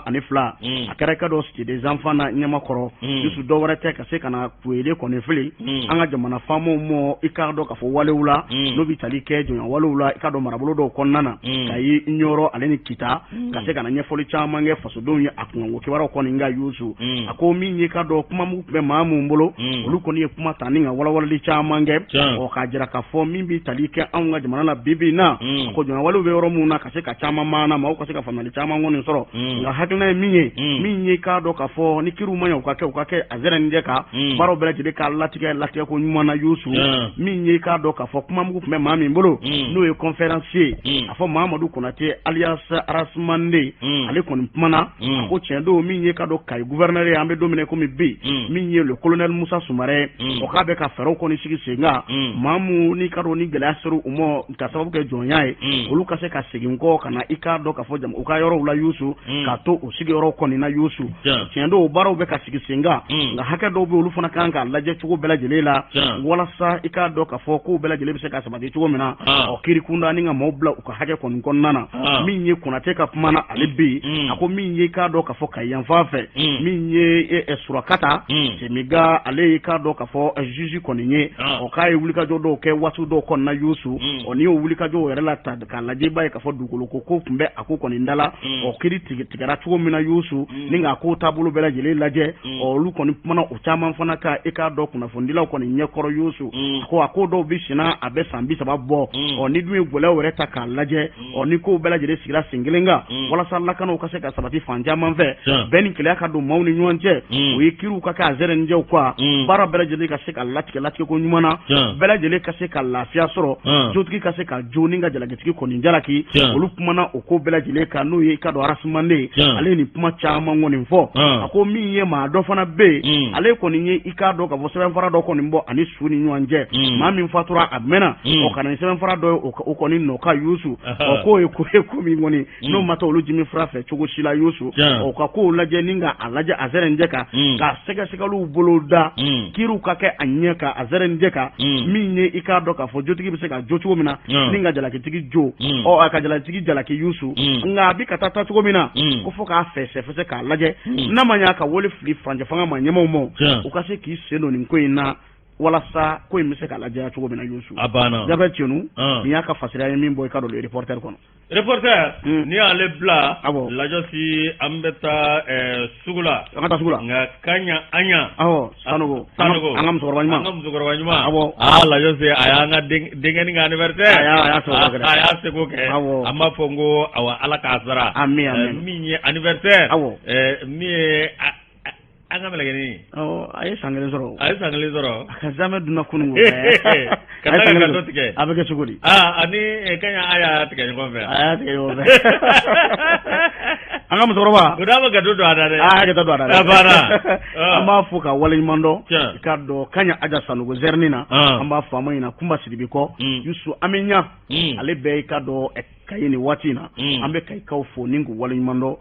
A kɛra i ka dɔn Cité des enfants na Ɲamakɔrɔ. Yusu, dɔ wɛrɛ tɛ ka se ka na wele kɔni fili an ka jamana faamaw ma, i k'a dɔn k'a fɔ walew la n'o bɛ tali kɛ jɔnya walew la, i k'a dɔn marabolo dɔw kɔnɔna na, Kayi, Ɲɔrɔ ale ni Kita, ka se ka na ɲɛfɔli caman kɛ fasodenw ye a kunkanko kibaruyaw kɔni kan. Yusu, a ko min ye k'a dɔn kuma mugu tun bɛ maa minnu bolo, olu kɔni ye kuma ta ni ka walawalali caman kɛ, ɔ k'a jira k'a fɔ min bɛ tali kɛ anw ka jamana la bi bi in na, a ko jɔnyawalew bɛ yɔrɔ minnu na, ka se ka caman maana maaw ka se ka faamuyali caman kɔni sɔrɔ. Nka hakilina ye min ye, min ye k'a dɔn k'a fɔ ni kiriw ma ɲɛ, u ka kɛ a zɛrɛninjɛ kan, baaraw bɛɛ lajɛlen k'a latigɛ latigɛ ko ɲuman na. Yusu, min ye k'a dɔn k'a fɔ kuma mugu tun bɛ maa min bolo, n'o ye conférencier, a fɔ Mamadu Konate alias Arasmande, ale kɔni kumana, a ko tiɲɛ don, min ye k'a dɔn Kayi gouverneur ye, an bɛ don min na komi bi, min ye le colonel Musa Sumarɛ, o k'a bɛ ka fɛɛrɛw kɔni sigi sen kan, maa minnu n'i k'a dɔn ni gɛlɛya sera u ma ka sababu kɛ jɔnya ye, olu ka se ka segin kɔ ka na i k'a dɔn k'a fɔ u ka yɔrɔw la. Yusu, k'a to u sigiyɔrɔ kɔni na. Yusu, tiɲɛ don, o baaraw bɛ ka sigi sen kan, nka hakɛ dɔw bɛ olu fana kan k'a lajɛ cogo bɛɛ lajɛlen la, walasa i k'a dɔn k'a fɔ kow bɛɛ lajɛlen bɛ se ka sabati cogo min na, ɔ kiri kunda ni ka maaw bila u ka hakɛ kɔni kɔnɔna na. Min ye Konate ka kuma na, ale bɛ yen, a ko min ye k'a dɔn k'a fɔ Kayi yanfan fɛ, min ye Surakata Semiga, ale ye k'a dɔn k'a fɔ juge kɔni ye, ɔ k'a ye wulikajɔ dɔw kɛ waati dɔw kɔnɔna. Yusu, ɔ n'i y'o wulikajɔw yɛrɛ la ta k'a lajɛ, i b'a ye k'a fɔ dugukolo ko tun bɛ a ko kɔni da la, ɔ kiri tigɛra cogo min na. Yusu, ni k'a ko taabolo bɛɛ lajɛlen lajɛ, ɔ olu kɔni kumana o caman fana kan, i k'a dɔn kunnafonidilaw kɔni ɲɛkɔrɔ. Yusu, a ko a ko dɔw bɛ senna, a bɛ san 30 bɔ, ɔ ni dun ye gɛlɛyaw yɛrɛ ta k'a lajɛ, ɔ ni kow bɛɛ lajɛlen sigira sen kelen kan, walasa lakanaw ka se ka sabati fan caman fɛ, bɛn ni kelenya ka don maaw ni ɲɔgɔn cɛ, o ye kiriw ka kɛ a zɛrɛninjɛw kan, baara bɛɛ lajɛlen ka se ka latigɛ latigɛ ko ɲuman na, bɛɛ lajɛlen ka se ka lafiya sɔrɔ, jotigi ka se ka jo ni ka jalakitigi kɔni jalaki. Olu kumana o ko bɛɛ lajɛlen kan, n'o ye i ka dɔn Arasmande, ale ye nin kuma caman kɔni fɔ. A ko min ye maa dɔ fana bɛ yen, ale kɔni ye i k'a dɔn k'a fɔ sɛbɛnfara dɔ kɔni bɔ ani su ni ɲɔgɔn cɛ, maa min fatura a mɛnna, ɔ ka na ni sɛbɛnfara dɔ ye o kɔni nɔ kan. Yusu, ɔ k'o ye ko ye ko min kɔni n'o ma taa olu jimi fura fɛ cogo si la. Yusu, ɔ ka kow lajɛ ni ka a lajɛ a zɛrɛninjɛ kan, ka sɛgɛsɛgɛliw bolo da, kiriw ka kɛ a ɲɛ kan a zɛrɛninjɛ kan, min ye i k'a dɔn k'a fɔ jotigi bɛ se ka jo cogo min na ni ka jalakitigi jo, ɔ a ka jalakitigi jalaki. Yusu, nka a bɛ ka taa cogo min na, ko fo k'a fɛsɛfɛsɛ k'a lajɛ, n'a ma ɲɛ ka wele fili furancɛ fanga ma ɲɛmaaw ma, u ka se k'i sen don nin ko in na, walasa ko in bɛ se ka lajɛya cogo min na. Yusu, a banna. Gabriel Tienu, nin y'a ka fasiriya ye min bɔ i ka dɔn Le Reporter kɔnɔ. Reporter, n'i y'ale bila, Lajɔsi, an bɛ taa sugu la. An ka taa sugu la. Nka Kaɲa Aɲa. Awɔ, Sanogo. Sanogo. An ka musokɔrɔba ɲuman. An ka musokɔrɔba ɲuman. Awɔ. Aa Lajɔsi, a y'an ka denkɛnin ka anniversaire. A y'a seko kɛ. A y'a seko kɛ. Awɔ. An b'a fɔ n ko awa Ala k'a sara. Ami ami. Min ye anniversaire. Awɔ. Min ye an ka mɛlɛkɛnin. Awɔ, a ye san kelen sɔrɔ. A ye san kelen sɔrɔ. A ka zamɛ dunna kunun. Ka tila ka gâteau tigɛ. A bɛ kɛ cogo di? Aa ani Kaɲa a y'a tigɛ ɲɔgɔn fɛ. A y'a tigɛ ɲɔgɔn fɛ. An ka musokɔrɔba. O n'a ma gâteau don a da dɛ. Aa gâteau don a da dɛ. A banna. An b'a fo ka waleɲuman dɔn. I k'a dɔn Kaɲa Aja Sanogo zɛrɛni na. An b'a fo, an ma ɲinɛ Kunba Sidibe kɔ. Yusu, an bɛ ɲa. Ale bɛɛ i k'a dɔn Kayi nin waati in na, an bɛ Kayikaw fo ni k'u waleɲuman dɔn.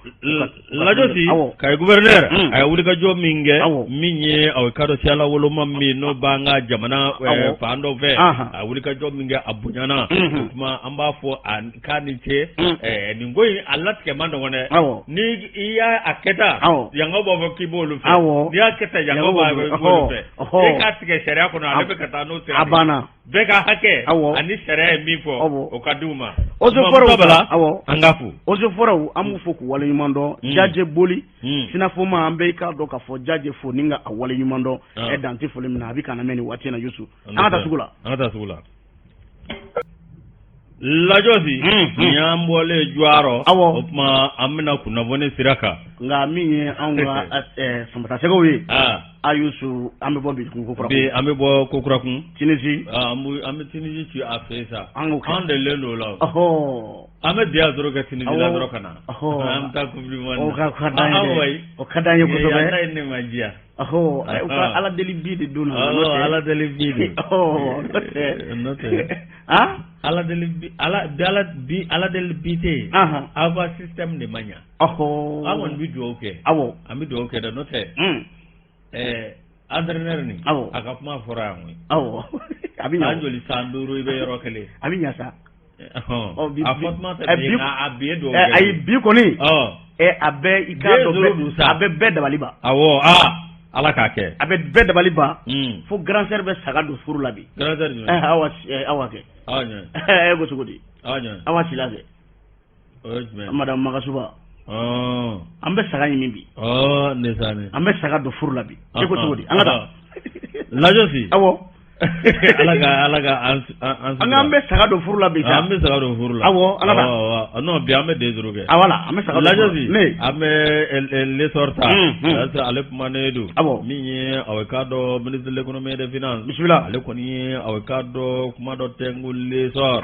Lajɔsi, Kayi gouverneur a ye wulikajɔ min kɛ, min ye aw k'a dɔn siyala woloma min n'o b'an ka jamana fan dɔ fɛ, a ye wulikajɔ min kɛ, a bonyana. O tuma an b'a fɔ a k'a ni ce. Nin ko in a latigɛ man nɔgɔn dɛ. Ni i y'a kɛ tan, yankaw b'a fɔ k'i b'olu fɛ, n'i y'a kɛ tan, yankaw b'a fɔ k'i b'olu fɛ. E k'a tigɛ sariya kɔnɔ, ale bɛ ka taa n'o sira de ye. A banna. Bɛɛ ka hakɛ ani sariya ye min fɔ, o ka di u ma. Eaux et forêts, awɔ, an k'a fo. Eaux et forêts, an b'u fo k'u waleɲuman dɔn. Jaje boli sinafoma, an bɛ i k'a dɔn k'a fɔ Jaje fo ni ka a waleɲuman dɔn. Ɛ dan tɛ foli min na, a bɛ ka na mɛn nin waati in na. Yusu, an ka taa sugu la. An ka taa sugu la. Lajɔsi nin y'an bɔlen jɔyɔrɔ o tuma an bɛna kunnafoni sira kan nka min ye anw ka samatasɛgɛw ye a Yusu an bɛ bɔ bi kokura bi an bɛ bɔ kokura kun Tunisie an bɛ Tunisie ci a fɛ sa an delilen don o la an bɛ deux à zéro kɛ Tunisie la dɔrɔn ka na an bɛ taa coupe du monde o ka d'an ye kosɛbɛ ne ma diya u ka ala deli bi de don ala deli bi de n'o tɛ ala deli bi ala bi ala deli bi tɛ yen aw ka système de ma ɲa an kɔni bɛ dugawu kɛ an bɛ dugawu kɛ dɛ n'o tɛ entraîneur nin a ka kuma fɔra yan koyi a bɛ ɲa joli san 5 i bɛ yɔrɔ kelen a bɛ ɲa sa a fɔ tuma tɛ bi a bi ye dugawu kɛ ayi bi kɔni a bɛ i k'a dɔn a bɛ bɛɛ dabali ban awɔ aa ala k'a kɛ a bɛ bɛɛ dabali ban fo grand sœur bɛ saga don furu la bi grand sœur jumɛn awa awa kɛ awa jumɛn e ko cogo di awa jumɛn awa sila kɛ o ye jumɛn madame Magasuba an bɛ saga ɲimi bi an bɛ saga don furu la bi e ko cogo di an ka taa lajɔsi awɔ ala ka ala ka an an an bɛ saga don furu la bi an bɛ saga don furu la awɔ an ka taa non bi an bɛ deux zéro kɛ ah voilà an bɛ saga don lajɔsi ne an bɛ l'essor ta ale kumanen don awɔ min ye aw k'a dɔn ministre de l'économie et des finances bisimila ale kɔni ye aw k'a dɔn kuma dɔ tɛnku l'essor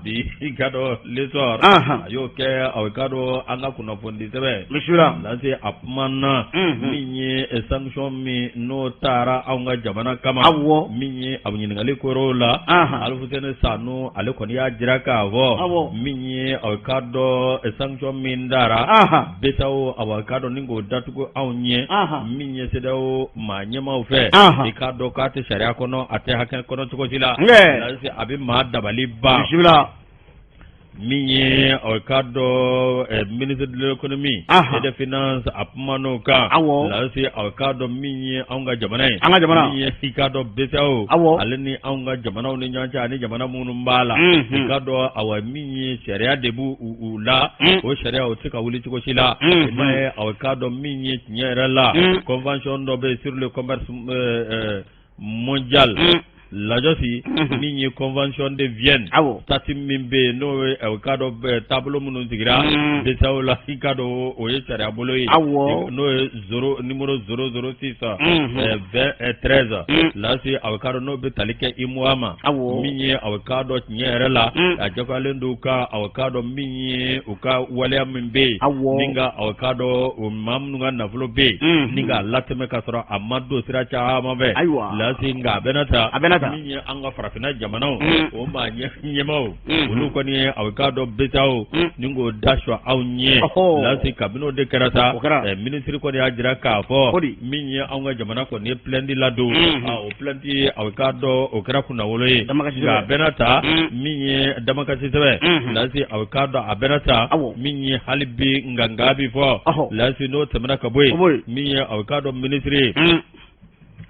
bi i k'a dɔn l'essor a y'o kɛ aw k'a dɔn an ka kunnafonidi sɛbɛn bisimila lase a kumana min ye sanction min n'o taara anw ka jamana kama awɔ min ye a ɲininkali kɛr'o la Alifuseni Sanu ale kɔni y'a jira k'a fɔ min ye aw k'a dɔn sanction min taara BCEAO aw k'a dɔn ni k'o datugu anw ɲɛ min ye CEDEAO maa ɲɛmaaw fɛ i k'a dɔn k'a tɛ sariya kɔnɔ a tɛ hakɛ kɔnɔ cogo si la a bɛ maa dabali ban bisimila min ye aw k'a dɔn ministre de l'économie et des finances a kuman'o kan lase aw k'a dɔn min ye anw ka jamana ye an ka jamana min ye i k'a dɔn BCEAO awɔ ale ni anw ka jamanaw ni ɲɔgɔn cɛ ani jamana minnu b'a la i k'a dɔn awa min ye sariya de b'u u la o sariya o tɛ se ka wuli cogo si la i m'a ye aw k'a dɔn min ye tiɲɛ yɛrɛ la convention dɔ bɛ yen sur le commerce mondial lajɔsi min ye convention de Vienne statut min bɛ yen n'o ye aw k'a dɔn taabolo minnu sigira BCEAO la i k'a dɔn o ye sariya bolo ye n'o ye zéro numéro 006 20 13 lase aw k'a dɔn n'o bɛ tali kɛ UEMOA ma min ye aw k'a dɔn tiɲɛ yɛrɛ la a jagoyalen don ka aw k'a dɔn min ye u ka waleya min bɛ yen ni ka aw k'a dɔn o maa minnu ka nafolo bɛ yen ni k'a latɛmɛ ka sɔrɔ a ma don sira caman fɛ ayiwa lase nka a bɛna ta a bɛna ta min ye an ka farafinna jamanaw o maa ɲɛmaaw olu kɔni ye aw k'a dɔn BCEAO ni k'o da sɔn anw ɲɛ lase kabini o de kɛra sa minisiri kɔni y'a jira k'a fɔ min ye anw ka jamana kɔni ye plainte ladon o plainte aw k'a dɔn o kɛra kunnawolo ye nka a bɛna ta min ye damakasi sɛbɛn lase aw k'a dɔn a bɛna ta min ye hali bi nka bi fɔ lase n'o tɛmɛna ka bɔ yen min ye aw k'a dɔn minisiri ye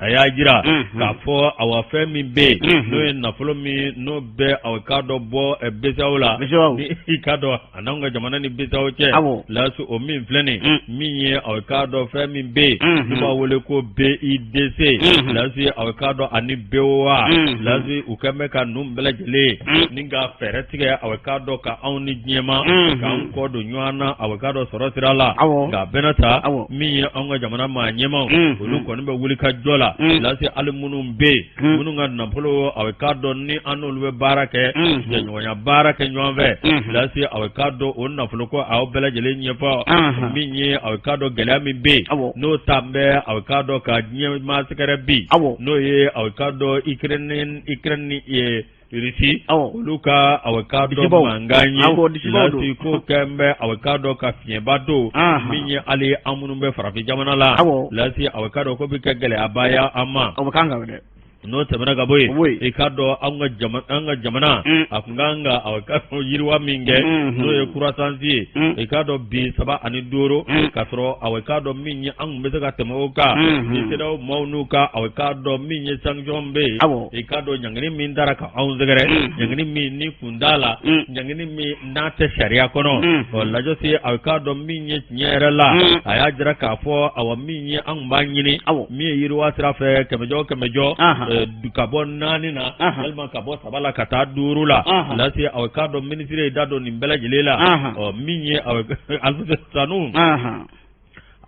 a y'a jira k'a fɔ awa fɛn min bɛ yen n'o ye nafolo min n'o bɛ aw k'a dɔn bɔ BCEAO la ni i k'a dɔn a n'anw ka jamana ni BCEAO cɛ lase o min filɛ nin min ye aw k'a dɔn fɛn min bɛ yen n'u b'a wele ko BIDC lase aw k'a dɔn ani BOA lase u kɛn bɛ ka ninnu bɛɛ lajɛlen ni ka fɛɛrɛ tigɛ aw k'a dɔn ka anw ni diɲɛ ma k'an kɔ don ɲɔgɔn na aw k'a dɔn sɔrɔ sira la nka a bɛna ta min ye anw ka jamana maa ɲɛmaaw olu kɔni bɛ wuli ka jɔ la lase hali minnu bɛ yen minnu ka nafolo aw k'a dɔn ni an n'olu bɛ baara kɛ jɛɲɔgɔnya baara kɛ ɲɔgɔn fɛ lase aw k'a dɔn o nafolo ko aw bɛɛ lajɛlen ɲɛfɔ min ye aw k'a dɔn gɛlɛya min bɛ yen n'o ta bɛ aw k'a dɔn ka diɲɛ maa sɛgɛrɛ bi n'o ye aw k'a dɔn Ukraine ni Russie olu ka aw k'a dɔn mankan ye lase ko kɛn bɛ aw k'a dɔn ka fiɲɛba don min ye hali an minnu bɛ farafin jamana la lase aw k'a dɔn ko bɛ kɛ gɛlɛyaba ye an ma n'o tɛmɛna ka bɔ yen i k'a dɔn an ka jamana a tun kan ka aw k'a dɔn yiriwa min kɛ n'o ye croissance ye i k'a dɔn bi 3 ni 5 k'a sɔrɔ aw k'a dɔn min ye an tun bɛ se ka tɛmɛ o kan ni CEDEAO maaw n'u ka aw k'a dɔn min ye sanction bɛ yen i k'a dɔn ɲangini min dara ka anw sɛgɛrɛ ɲangini min ni kun t'a la ɲangini min n'a tɛ sariya kɔnɔ ɔ lajɔsi a k'a dɔn min ye tiɲɛ yɛrɛ la a y'a jira k'a fɔ awa min ye an tun b'a ɲini min ye yiriwa sira fɛ kɛmɛjɔ kɛmɛjɔ ka bɔ 4 na walima ka bɔ 3 la ka taa 5 la. Lasi aw k'a dɔn minisiri ye da don nin bɛɛ lajɛlen la. Ɔ min ye Alfuseni Sanu,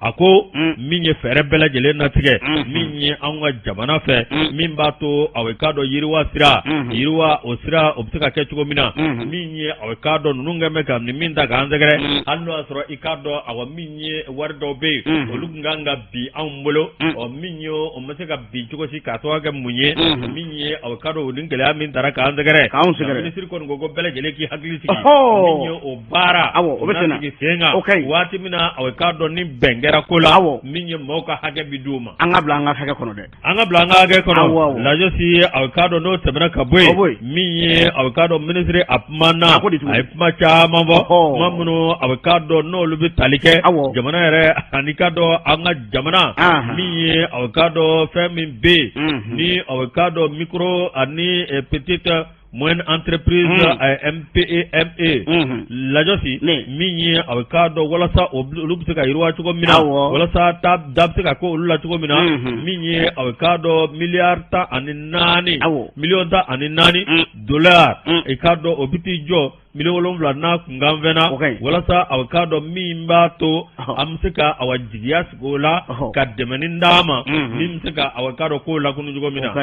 a ko min ye fɛɛrɛ bɛɛ lajɛlen natigɛ min ye anw ka jamana fɛ, min b'a to aw k'a dɔn yiriwa sira, yiriwa o sira o bɛ se ka kɛ cogo min na. Min ye aw k'a dɔn ninnu kɛlen bɛ ka nin min ta k'an sɛgɛrɛ, hali n'o y'a sɔrɔ i k'a dɔn awa min ye wari dɔw bɛ yen, olu tun kan ka bin anw bolo. Ɔ min ye o ma se ka bin cogo si k'a sababu kɛ mun ye? Min ye aw k'a dɔn o ni gɛlɛya min taara k'an sɛgɛrɛ, k'anw sɛgɛrɛ. Minisiri kɔni ko ko bɛɛ lajɛlen k'i hakili sigi, min ye o baara awɔ o bɛ senna sigi sen kan. O ka ɲi. Waati min na aw k'a dɔn ni bɛn kɛra ko la, min ye maaw ka hakɛ bi d'u ma. An ka bila an ka hakɛ kɔnɔ dɛ. An ka bila an ka hakɛ kɔnɔ. Lajɔsi, aw k'a dɔn n'o tɛmɛna ka bɔ yen, min ye aw k'a dɔn minisiri a kumana, a ye kuma caman fɔ, kuma minnu aw k'a dɔn n'olu bɛ tali kɛ jamana yɛrɛ ani k'a dɔn an ka jamana, min ye aw k'a dɔn fɛn min bɛ yen ni aw k'a dɔn micro ani petite moyenne entreprise, MPEME. Lajɔsi, min ye a k'a dɔn walasa olu bɛ se ka yiriwa cogo min na, walasa da bɛ se ka kɛ olu la cogo min na, min ye a k'a dɔn miliyari 14, miliyɔn 14 dolari, i k'a dɔn o bɛ t'i jɔ miliyɔn 7 n'a kunkanfɛn na, walasa a k'a dɔn min b'a to an bɛ se ka awa jigiya sigi o la ka dɛmɛni d'a ma, min bɛ se ka awa k'a dɔn k'o lakunu cogo min na.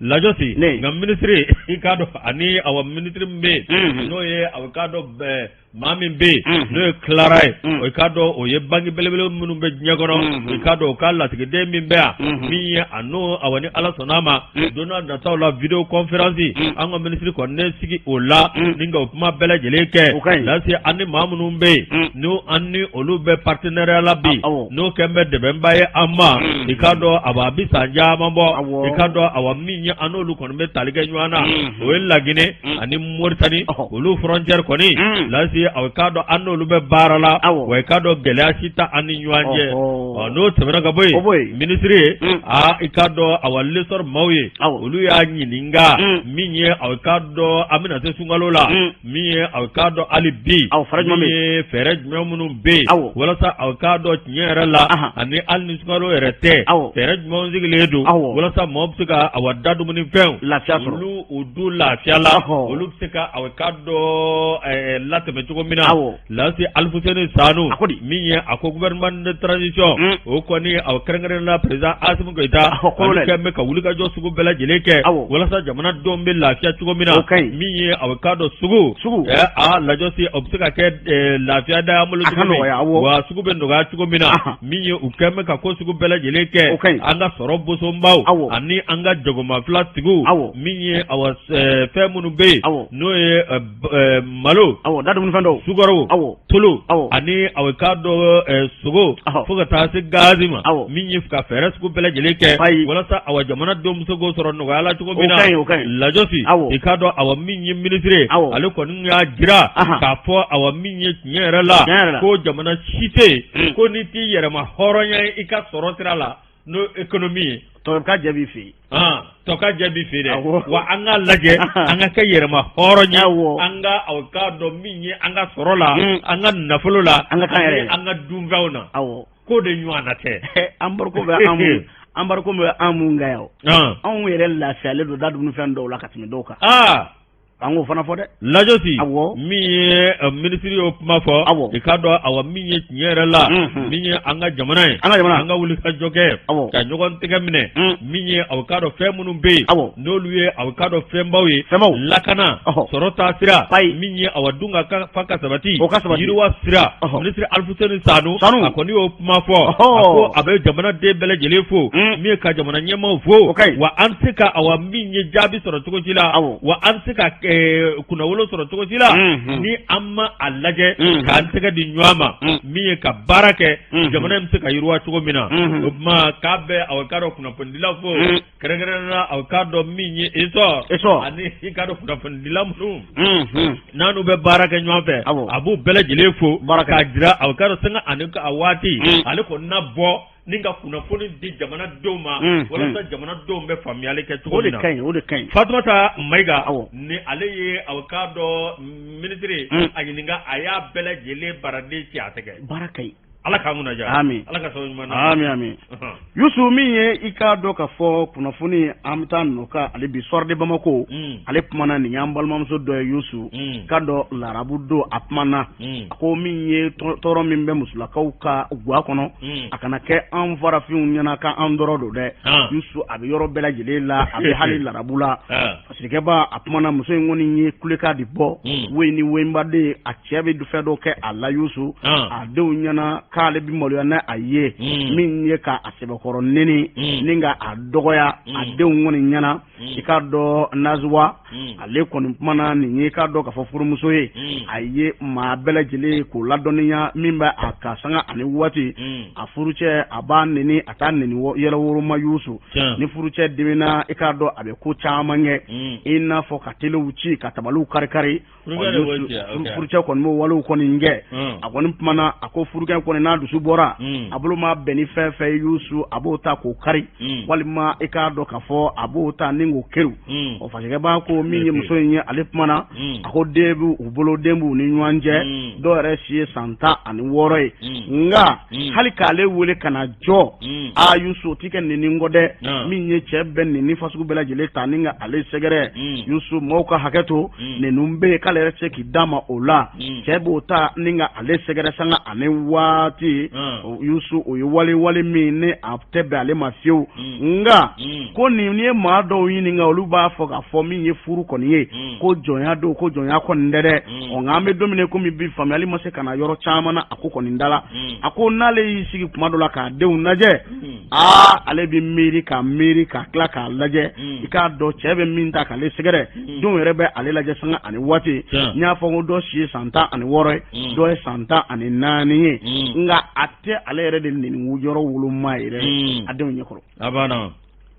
Lajɔsi, nka minisiri i k'a dɔn ani awa minisiri min bɛ yen, n'o ye aw k'a dɔn maa min bɛ yen n'o ye Clara ye, o i k'a dɔn o ye banki belebele minnu bɛ diɲɛ kɔnɔ, i k'a dɔn o ka lasigiden min bɛ yan, min ye a n'o awa ni Ala sɔnna a ma don n'a nataw la vidéo conférence, an ka minisiri kɔni ne sigi o la ni ka o kuma bɛɛ lajɛlen kɛ. Lasi, an ni maa minnu bɛ yen n'o an ni olu bɛ partenariat la bi, n'o kɛlen bɛ dɛmɛba ye an ma, i k'a dɔn awa a bɛ san caman bɔ, i k'a dɔn awa min ye an n'olu kɔni bɛ tali kɛ ɲɔgɔn na, o ye Laginɛ ani Moritani, olu frontière kɔni. Lasi, aw k'a dɔn an n'olu bɛ baara la, wa i k'a dɔn gɛlɛya si tɛ an ni ɲɔgɔn cɛ. Ɔ n'o tɛmɛna ka bɔ yen, minisiri ye aa i k'a dɔn awa l'Essor maaw ye, olu y'a ɲininka min ye aw k'a dɔn an bɛna se sunkalo la, min ye aw k'a dɔn hali bi min ye fɛɛrɛ jumɛn minnu bɛ yen walasa aw k'a dɔn tiɲɛ yɛrɛ la, ani hali ni sunkalo yɛrɛ tɛ, fɛɛrɛ jumɛnw sigilen don walasa maaw bɛ se ka awa da dumunifɛnw lafiya sɔrɔ, olu u dun lafiya la, olu bɛ se ka aw k'a dɔn latɛmɛ cogo min na. Lasi Alifuseni Sanu, min ye a ko gouvernement de transition o kɔni aw kɛrɛnkɛrɛnnen la président Asimi Goyita, olu kɛlen bɛ ka wulikajɔ sugu bɛɛ lajɛlen kɛ walasa jamanadenw bɛ lafiya cogo min na, min ye aw k'a dɔn sugu a lajɔsi o bɛ se ka kɛ lafiya da an bolo cogo min, wa sugu bɛ nɔgɔya cogo min na, min ye u kɛlen bɛ ka ko sugu bɛɛ lajɛlen kɛ an ka sɔrɔ bosonbaw ani an ka jagomafilatigiw, min ye awa fɛn minnu bɛ yen n'o ye malo, awɔ, da dumunifɛn dɔw, sukaro, tulu, ani aw k'a dɔn sogo, fo ka taa se gazi ma, min ye ka fɛɛrɛ sugu bɛɛ lajɛlen kɛ walasa awa jamanadenw bɛ se k'o sɔrɔ nɔgɔya la cogo min na. Lajɔsi, i k'a dɔn awa min ye minisiri ye, ale kɔni y'a jira k'a fɔ awa min ye tiɲɛ yɛrɛ la, ko jamana si tɛ yen ko n'i t'i yɛrɛma hɔrɔnya ye i ka sɔrɔ sira la, n'o économie ye. Tɔ ka jɛ b'i fɛ yen. Tɔ ka jɛ b'i fɛ yen dɛ. Wa an k'a lajɛ an ka kɛ yɛrɛma hɔrɔn ye, an ka aw k'a dɔn min ye an ka sɔrɔ la, an ka nafolo la, an ka kan yɛrɛ, an ka dunfɛnw na. K'o de ɲɔgɔn na tɛ. Embargo bɛ an mun embargo bɛ an mun kan yan, anw yɛrɛ lafiyalen don da dumunifɛn dɔw la ka tɛmɛ dɔw kan. An k'o fana fɔ dɛ. Lajɔsi, min ye minisiri y'o kuma fɔ, i k'a dɔn awa min ye tiɲɛ yɛrɛ la, min ye an ka jamana ye, an ka jamana, an ka wuli ka jɔ kɛ, ka ɲɔgɔn tɛgɛ minɛ, min ye aw k'a dɔn fɛn minnu bɛ yen, n'olu ye aw k'a dɔn fɛnbaw ye, fɛnbaw, lakana, sɔrɔ taasira, min ye awa dun ka fa ka sabati, o ka sabati, yiriwa sira, minisiri Alifuseni Sanu, a kɔni y'o kuma fɔ, a ko a bɛ jamanaden bɛɛ lajɛlen fo, min ye ka jamana ɲɛmaaw fo, wa an tɛ se ka awa min ye jaabi sɔrɔ cogo si la, wa an tɛ se ka kunnawolo sɔrɔ cogo si la ni an ma a lajɛ k'an tɛgɛ di ɲɔgɔn ma, min ye ka baara kɛ jamana in bɛ se ka yiriwa cogo min na. O tuma k'a bɛ aw k'a dɔn kunnafonidilaw fo, kɛrɛnkɛrɛnnenya la aw k'a dɔn min ye Essor ani i k'a dɔn kunnafonidila minnu n'an bɛ baara kɛ ɲɔgɔn fɛ, a b'u bɛɛ lajɛlen fo k'a jira aw k'a dɔn sanga ani a waati ale kɔni na bɔ ni ka kunnafoni di jamanadenw ma walasa jamanadenw bɛ faamuyali kɛ cogo min na. O de ka ɲi, o de ka ɲi. Fatumata Mayiga, ni ale ye aw k'a dɔn minisiri a ɲininka, a y'a bɛɛ lajɛlen baraden ci a tɛgɛ. Baara ka ɲi. Ala k'an kunna diya. Ami. Ala ka sababu ɲuman d'an ma. Ami ami. Yusu, min ye i k'a dɔn k'a fɔ kunnafoni, an bɛ taa nɔ ka ale bi Soir de Bamako. Ale kumana, nin y'an balimamuso dɔ ye Yusu. K'a dɔn larabu don a kumana. A ko min ye tɔɔrɔ min bɛ musolakaw ka gwa kɔnɔ, a kana kɛ an farafinw ɲɛna k'an dɔrɔn don dɛ. Yusu, a bɛ yɔrɔ bɛɛ lajɛlen la, a bɛ hali larabu la. Fasirikɛba, a kumana, muso in kɔni ye kulekan de bɔ. Woyi ni woyinbaden, a cɛ bɛ fɛn dɔ kɛ a la Yusu. A denw ɲɛna k'ale bɛ maloya n'a a ye. Min ye k'a sɛbɛkɔrɔ neni ni ka a dɔgɔya a denw kɔni ɲɛna. I k'a dɔn Nazuwa, ale kɔni kumana, nin ye i k'a dɔn k'a fɔ furumuso ye. A ye maa bɛɛ lajɛlen k'o ladɔnniya min bɛ a ka sanga ani waati. A furucɛ, a b'a neni, a t'a neni yɛrɛ woroma Yusu. Ni furucɛ dimina, i k'a dɔn a bɛ ko caman kɛ, i n'a fɔ ka telew ci, ka tabaliw kari-kari. Furucɛ kɔni b'o walew kɔni kɛ. A kɔni kumana, a ko furukɛ kɔni n'a dusu bɔra, a bolo maa bɛn ni fɛn fɛn ye Yusu, a b'o ta k'o kari, walima i k'a dɔn k'a fɔ a b'o ta ni k'o keru. Ɔ, fasirikɛba ko min ye muso in ye, ale kumana, a ko den b'u bolo, den b'u ni ɲɔgɔn cɛ, dɔw yɛrɛ si ye san 16 ye, nka hali k'ale wele ka na jɔ aa Yusu, o ti kɛ neni kɔ dɛ. Min ye cɛ bɛ neni fasugu bɛɛ lajɛlen ta ni ka ale sɛgɛrɛ Yusu, maaw ka hakɛ to, ninnu bɛ yen k'ale yɛrɛ tɛ se k'i da ma o la. Cɛ b'o ta ni ka ale sɛgɛrɛ sanga ani waati Yusu, o ye wale wale min ni a tɛ bɛn ale ma fiyewu. Nka ko nin, n'i ye maa dɔw ɲininka, olu b'a fɔ k'a fɔ min ye furu kɔni ye, ko jɔnya don, ko jɔnya kɔni tɛ dɛ. Ɔ, nka an bɛ don min na komi bi, faamuyali ma se ka na yɔrɔ caman na a ko kɔni da la. A ko n'ale y'i sigi kuma dɔ la k'a denw lajɛ, aa, ale bɛ miiri ka miiri ka tila k'a lajɛ. I k'a dɔn cɛ bɛ min ta k'ale sɛgɛrɛ, denw yɛrɛ bɛ ale lajɛ sanga ani waati. N y'a fɔ ko dɔ si ye san 16 ye, dɔ ye san 14 ye, nka a tɛ ale yɛrɛ de neni yɔrɔ woloma yɛrɛ a denw ɲɛkɔrɔ. A banna.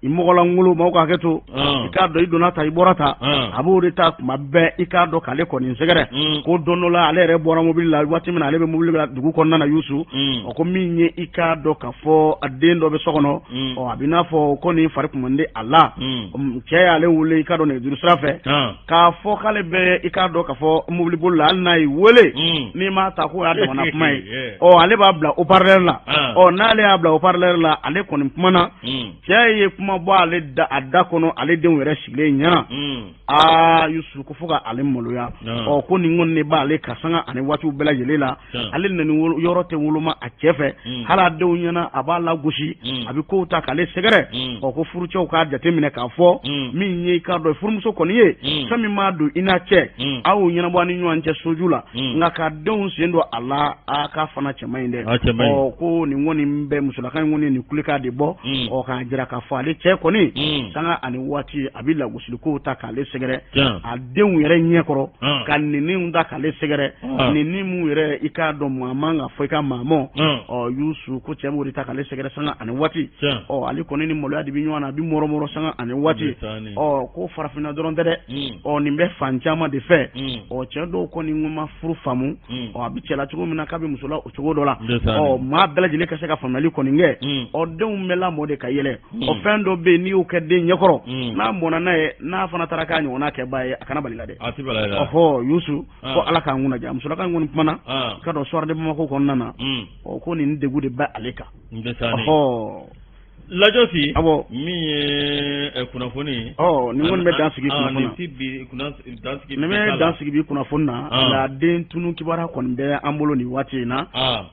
I mɔgɔlankolon, maaw ka hakɛ to, i k'a dɔn i donna ta, i bɔra ta, a b'o de ta kuma bɛɛ, i k'a dɔn k'ale kɔni sɛgɛrɛ. Ko don dɔ la, ale yɛrɛ bɔra mobili la, waati min na ale bɛ mobili la dugu kɔnɔna na Yusu, ɔ, ko min ye i k'a dɔn k'a fɔ a den dɔ bɛ so kɔnɔ, ɔ, a bɛ n'a fɔ ko nin fari kun man di a la. Cɛ y'ale wele, i k'a dɔn nɛgɛjuru sira fɛ, k'a fɔ k'ale bɛ, i k'a dɔn k'a fɔ mobili boli la, hali n'a y'i wele n'i m'a ta, k'o y'a damana kuma ye. Ɔ, ale b'a bila haut-parleur la. Ɔ, n'ale y'a bila haut-parleur la, ale kɔni kumana, cɛ ye kuma bɔ ale da a da kɔnɔ, ale denw yɛrɛ sigilen ɲɛna. Aa Yusu, ko fo ka ale maloya. Ɔ, ko nin kɔni de b'ale ka sanga ani waatiw bɛɛ lajɛlen la. Ale nani yɔrɔ tɛ woloma a cɛ fɛ, hali a denw ɲɛna a b'a lagosi, a bɛ kow ta k'ale sɛgɛrɛ. Ɔ, ko furucɛw k'a jateminɛ k'a fɔ min ye, i k'a dɔn furumuso kɔni ye fɛn min m'a don i n'a cɛ, aw y'o ɲɛnabɔ a ni ɲɔgɔn cɛ soju la, nka ka denw sen don a la, a k'a fana cɛ man ɲi dɛ. Ɔ, ko nin kɔni bɛ musolaka in kɔni nin kulekan de bɔ, ɔ, k'a jira k'a fɔ ale cɛ kɔni sanga ani waati a bɛ lagosiliko ta k'ale sɛgɛrɛ a denw yɛrɛ ɲɛkɔrɔ, ka neniw ta k'ale sɛgɛrɛ, neni mun yɛrɛ, i k'a dɔn maa man ka fɔ i ka maa mɔ. Ɔ Yusu, ko cɛ b'o de ta k'ale sɛgɛrɛ sanga ani waati. Ɔ, ale kɔni ni maloya de bɛ ɲɔgɔn na, a bɛ mɔrɔmɔrɔ sanga ani waati. Ɔ, ko farafinna dɔrɔn tɛ dɛ, ɔ, nin bɛ fan caman de fɛ. Ɔ, cɛ dɔw kɔni ma furu faamu. Ɔ, a bɛ cɛ la cogo min na, k'a bɛ muso la o cogo dɔ la. Ɔ, maa bɛɛ lajɛlen ka se ka faamuyali kɔni kɛ. Ɔ, denw bɛ lamɔ de ka yɛlɛ. Ɔ, fɛn dɔ bɛ yen, n'i y'o kɛ den ɲɛkɔrɔ, n'a mɔnna n'a ye, n'a fana taara k'a ɲɔgɔnna kɛbaa ye, a kana bali la dɛ. Ɔhɔ Yusu, ko Ala k'an kunna diya. Musolaka in kɔni kumana, ka dɔn Soir de Bamako kɔnɔna na. Ɔ, ko nin degun de bɛ ale kan. Ɔhɔ. Lajɔsi. Awɔ. Min ye kunnafoni. Ɔ, nin kɔni bɛ dan sigi kunnafoni na. Nin bɛ dan sigi bi kunnafoni na. Nka den tunu kibaruya kɔni bɛ an bolo nin waati in na.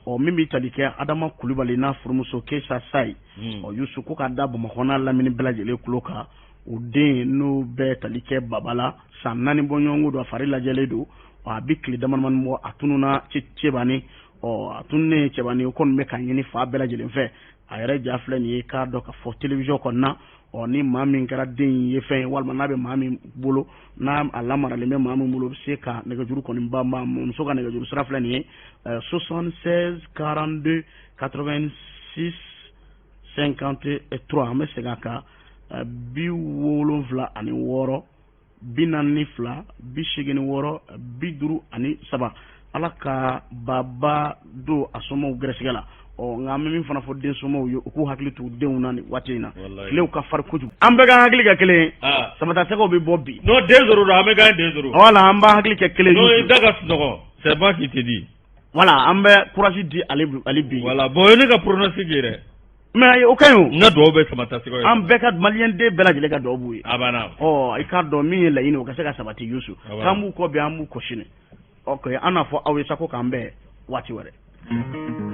Ɔ, min bɛ tali kɛ Adama Kulubali n'a furumuso Keyisa Sayi. Ɔ Yusu, ko k'a da Bamakɔ n'a lamini bɛɛ lajɛlen tulo kan, o den n'o bɛ tali kɛ Baba la, san 4 bɔɲɔgɔnko don, a fari lajɛlen don. A bɛ tile damadamani bɔ a tununna Cɛbani. Ɔ, a tununnen Cɛbani, o kɔni bɛ ka ɲini fan bɛɛ lajɛlen fɛ. A yɛrɛ ja filɛ nin ye, k'a dɔn ka fɔ télévision kɔnɔna. Ɔ, ni maa min kɛra den in ye fɛn ye, walima n'a bɛ maa min bolo, n'a a lamaralen bɛ maa min bolo, bɛ se ka nɛgɛjuru kɔni ba muso ka nɛgɛjuru sira filɛ nin ye: 76 42 86 53. An bɛ segin a kan: 76 42 86 53. Ala ka baba don a somɔgɔw gɛrɛsɛgɛ la. Ɔ, nka an bɛ min fana fɔ den somɔgɔw ye, u k'u hakili t'u denw na nin waati in na. Tilew ka farin kojugu, an bɛɛ ka hakili kɛ kelen ye. Samatasɛgɛw bɛ bɔ bi. Non, den zéro don, an bɛ gagner 2-0. Wala, an b'a hakili kɛ kelen ye. Non, i da ka sunɔgɔ, c'est moi qui te dis. Voilà, an bɛ courage di ale ale bi. Voilà, bon, o ye ne ka pronostic ye dɛ. Mais o ka ɲi o. N ka dugawu bɛ Samata Sɛgɛw ye. An bɛɛ ka, maliyɛn den bɛɛ lajɛlen ka dugawu b'u ye. A banna. Ɔ, i k'a dɔn min ye laɲini, o ka se ka sabati, Yusu. K'an b'u kɔ bi, an b'u kɔ sini. Ok, an n'a fɔ aw ye sa ko k'an bɛn waati wɛrɛ.